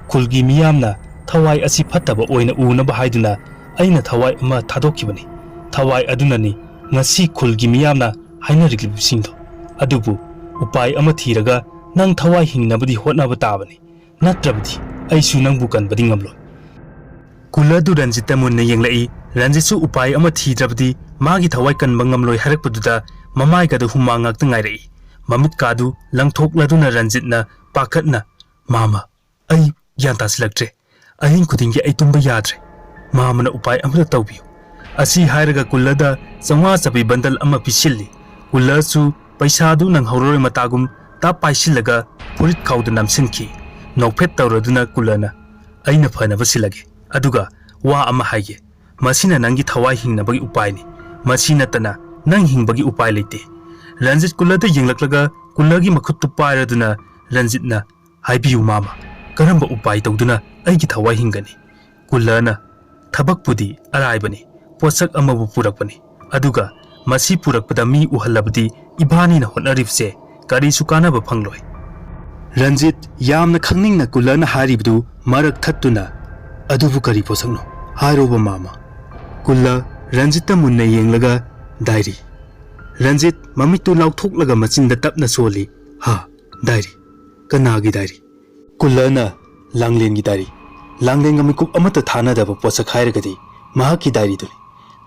ꯈꯨꯜꯒꯤ ꯃꯤꯌꯥꯝꯅ ꯊꯋꯥꯏ ꯑꯁꯤ ꯐꯠꯇꯕ ꯑꯣꯏꯅ ꯎꯅꯕ ꯍꯥꯏꯗꯨꯅ ꯑꯩꯅ ꯊꯋꯥꯏ ꯑꯃ ꯊꯥꯗꯣꯛꯈꯤꯕꯅꯤ꯫ ꯊꯋꯥꯏ ꯑꯗꯨꯅꯅꯤ ꯉꯁꯤ ꯈꯨꯜꯒꯤ ꯃꯤꯌꯥꯝꯅ ꯍꯥꯏꯅꯔꯤꯕꯁꯤꯡꯗꯣ꯫ ꯑꯗꯨꯕꯨ ꯎꯄꯥꯏ ꯑꯃ ꯊꯤꯔꯒ ꯅꯪ ꯊꯋꯥꯏ ꯍꯤꯡꯅꯕꯗꯤ ꯍꯣꯠꯅꯕ ꯇꯥꯕꯅꯤ꯫ ꯅꯠꯇ꯭ꯔꯕꯗꯤ ꯑꯩꯁꯨ ꯅꯪꯕꯨ ꯀꯟꯕꯗꯤ ꯉꯝꯂꯣꯏ꯫" ꯀꯨꯜꯂꯗꯨ ꯔꯟꯖꯤꯠꯇ ꯃꯨꯟꯅ ꯌꯦꯡꯂꯛꯏ꯫ ꯔꯟꯖꯤꯠꯁꯨ ꯎꯄꯥꯏ ꯑꯃ ꯊꯤꯗ꯭ꯔꯕꯗꯤ ꯃꯥꯒꯤ ꯊꯋꯥꯏ ꯀꯟꯕ ꯉꯝꯂꯣꯏ ꯍꯥꯏꯔꯛꯄꯗꯨꯗ ꯃꯃꯥꯏꯒꯗꯨ ꯍꯨꯃꯥꯡ ꯉꯥꯛꯇ ꯉꯥꯏꯔꯛꯏ꯫ ꯃꯃꯤꯠꯀꯥꯗꯨ ꯂꯪꯊꯣꯛꯂꯗꯨꯅ ꯔꯟꯖꯤꯠꯅ ꯄꯥꯈꯠꯅ, "ꯃꯥꯃ, ꯑꯩ ꯒ꯭ꯌꯥꯟ ꯇꯥꯁꯤꯜꯂꯛꯇ꯭ꯔꯦ꯫ ꯑꯍꯤꯡ ꯈꯨꯗꯤꯡꯒꯤ ꯑꯩ ꯇꯨꯝꯕ ꯌꯥꯗ꯭ꯔꯦ꯫ ꯃꯥꯃꯅ ꯎꯄꯥꯏ ꯑꯃꯇ ꯇꯧꯕꯤꯌꯨ꯫" ꯑꯁꯤ ꯍꯥꯏꯔꯒ ꯀꯨꯜꯂꯗ ꯆꯥꯝꯃꯉꯥ ꯆꯄꯤ ꯕꯟꯗꯜ ꯑꯃ ꯄꯤꯁꯤꯜꯂꯤ꯫ ꯀꯨꯜꯂꯁꯨ ꯄꯩꯁꯥꯗꯨ ꯅꯪꯍꯧꯔꯔꯣꯏ ꯃꯇꯥꯒꯨꯝ ꯇꯞ ꯄꯥꯏꯁꯤꯜꯂꯒ ꯐꯨꯔꯤꯠ ꯈꯥꯎꯗ ꯅꯝꯁꯤꯟꯈꯤ꯫ ꯅꯣꯛꯐꯦꯠ ꯇꯧꯔꯗꯨꯅ ꯀꯨꯜꯂꯅ, "ꯑꯩꯅ ꯐꯅꯕ ꯁꯤꯜꯂꯒꯦ꯫ ꯑꯗꯨꯒ ꯋꯥ ꯑꯃ ꯍꯥꯏꯒꯦ꯫ ꯃꯁꯤꯅ ꯅꯪꯒꯤ ꯊꯋꯥꯏ ꯍꯤꯡꯅꯕꯒꯤ ꯎꯄꯥꯏꯅꯤ꯫ ꯃꯁꯤ ꯅꯠꯇꯅ ꯅꯪ ꯍꯤꯡꯕꯒꯤ ꯎꯄꯥꯏ ꯂꯩꯇꯦ꯫" ꯔꯟꯖꯤꯠ ꯀꯨꯜꯂꯗ ꯌꯦꯡꯂꯛꯂꯒ ꯀꯨꯜꯂꯒꯤ ꯃꯈꯨꯠꯇꯨ ꯄꯥꯏꯔꯗꯨꯅ ꯔꯟꯖꯤꯠꯅ, "ꯍꯥꯏꯕꯤꯌꯨ ꯃꯥꯃ, ꯀꯔꯝꯕ ꯎꯄꯥꯏ ꯇꯧꯗꯨꯅ ꯑꯩꯒꯤ ꯊꯋꯥꯏ ꯍꯤꯡꯒꯅꯤ?" ꯀꯨꯜꯂꯅ, "ꯊꯕꯛꯄꯨꯗꯤ ꯑꯔꯥꯏꯕꯅꯤ꯫ ꯄꯣꯠꯁꯛ ꯑꯃꯕꯨ ꯄꯨꯔꯛꯄꯅꯤ꯫ ꯑꯗꯨꯒ ꯃꯁꯤ ꯄꯨꯔꯛꯄꯗ ꯃꯤ ꯎꯍꯜꯂꯕꯗꯤ ꯏꯕꯥꯅꯤꯅ ꯍꯣꯠꯅꯔꯤꯕꯁꯦ ꯀꯔꯤꯁꯨ ꯀꯥꯟꯅꯕ ꯐꯪꯂꯣꯏ꯫" ꯔꯟꯖꯤꯠ ꯌꯥꯝꯅ ꯈꯪꯅꯤꯡꯅ ꯀꯨꯜꯂꯅ ꯍꯥꯏꯔꯤꯕꯗꯨ ꯃꯔꯛ ꯊꯠꯇꯨꯅ, "ꯑꯗꯨꯕꯨ ꯀꯔꯤ ꯄꯣꯠꯁꯛꯅꯣ? ꯍꯥꯏꯔꯣꯕ ꯃꯥꯃ꯫" ꯀꯨꯜꯂ ꯔꯟꯖꯤꯠꯇ ꯃꯨꯟꯅ ꯌꯦꯡꯂꯒ, "ꯗꯥꯏꯔꯤ꯫" ꯔꯟꯖꯤꯠ ꯃꯃꯤꯠꯇꯨ ꯂꯥꯎꯊꯣꯛꯂꯒ ꯃꯆꯤꯟꯗ ꯇꯞꯅ ꯁꯣꯜꯂꯤ꯫ "ꯍꯥ, ꯗꯥꯏꯔꯤ? ꯀꯅꯥꯒꯤ ꯗꯥꯏꯔꯤ?" ꯀꯨꯜꯂꯅ, "ꯂꯥꯡꯂꯦꯟꯒꯤ ꯗꯥꯏꯔꯤ꯫ ꯂꯥꯡꯂꯦꯟꯒ ꯃꯤꯀꯨꯞ ꯑꯃꯠꯇ ꯊꯥꯅꯗꯕ ꯄꯣꯠꯁꯛ ꯍꯥꯏꯔꯒꯗꯤ ꯃꯍꯥꯛꯀꯤ ꯗꯥꯏꯔꯤꯗꯨꯅꯤ꯫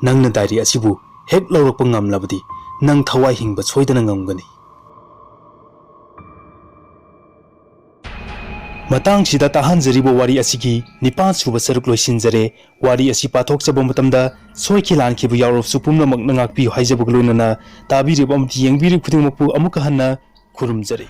ꯅꯪꯅ ꯗꯥꯏꯔꯤ ꯑꯁꯤꯕꯨ ꯍꯦꯛ ꯂꯧꯔꯛꯄ ꯉꯝꯂꯕꯗꯤ ꯅꯪ ꯊꯋꯥꯏ ꯍꯤꯡꯕ ꯁꯣꯏꯗꯅ ꯉꯝꯒꯅꯤ꯫ ꯃꯇꯥꯡꯁꯤꯗ ꯇꯥꯍꯟꯖꯔꯤꯕ ꯋꯥꯔꯤ ꯑꯁꯤꯒꯤ ꯅꯤꯄꯥꯟ ꯁꯨꯕ ꯁꯔꯨꯛ ꯂꯣꯏꯁꯤꯟꯖꯔꯦ꯫ ꯋꯥꯔꯤ ꯑꯁꯤ ꯄꯥꯊꯣꯛꯆꯕ ꯃꯇꯝꯗ ꯁꯣꯏꯈꯤ ꯂꯥꯟꯈꯤꯕ ꯌꯥꯎꯔꯕꯁꯨ ꯄꯨꯝꯅꯃꯛꯅ ꯉꯥꯛꯄꯤꯌꯨ ꯍꯥꯏꯖꯕꯒ ꯂꯣꯏꯅꯅ ꯇꯥꯕꯤꯔꯤꯕ ꯑꯃꯗꯤ ꯌꯦꯡꯕꯤꯔꯤꯕ ꯈꯨꯗꯤꯡꯃꯛꯄꯨ ꯑꯃꯨꯛꯀ ꯍꯟꯅ ꯈꯨꯔꯨꯝꯖꯔꯤ꯫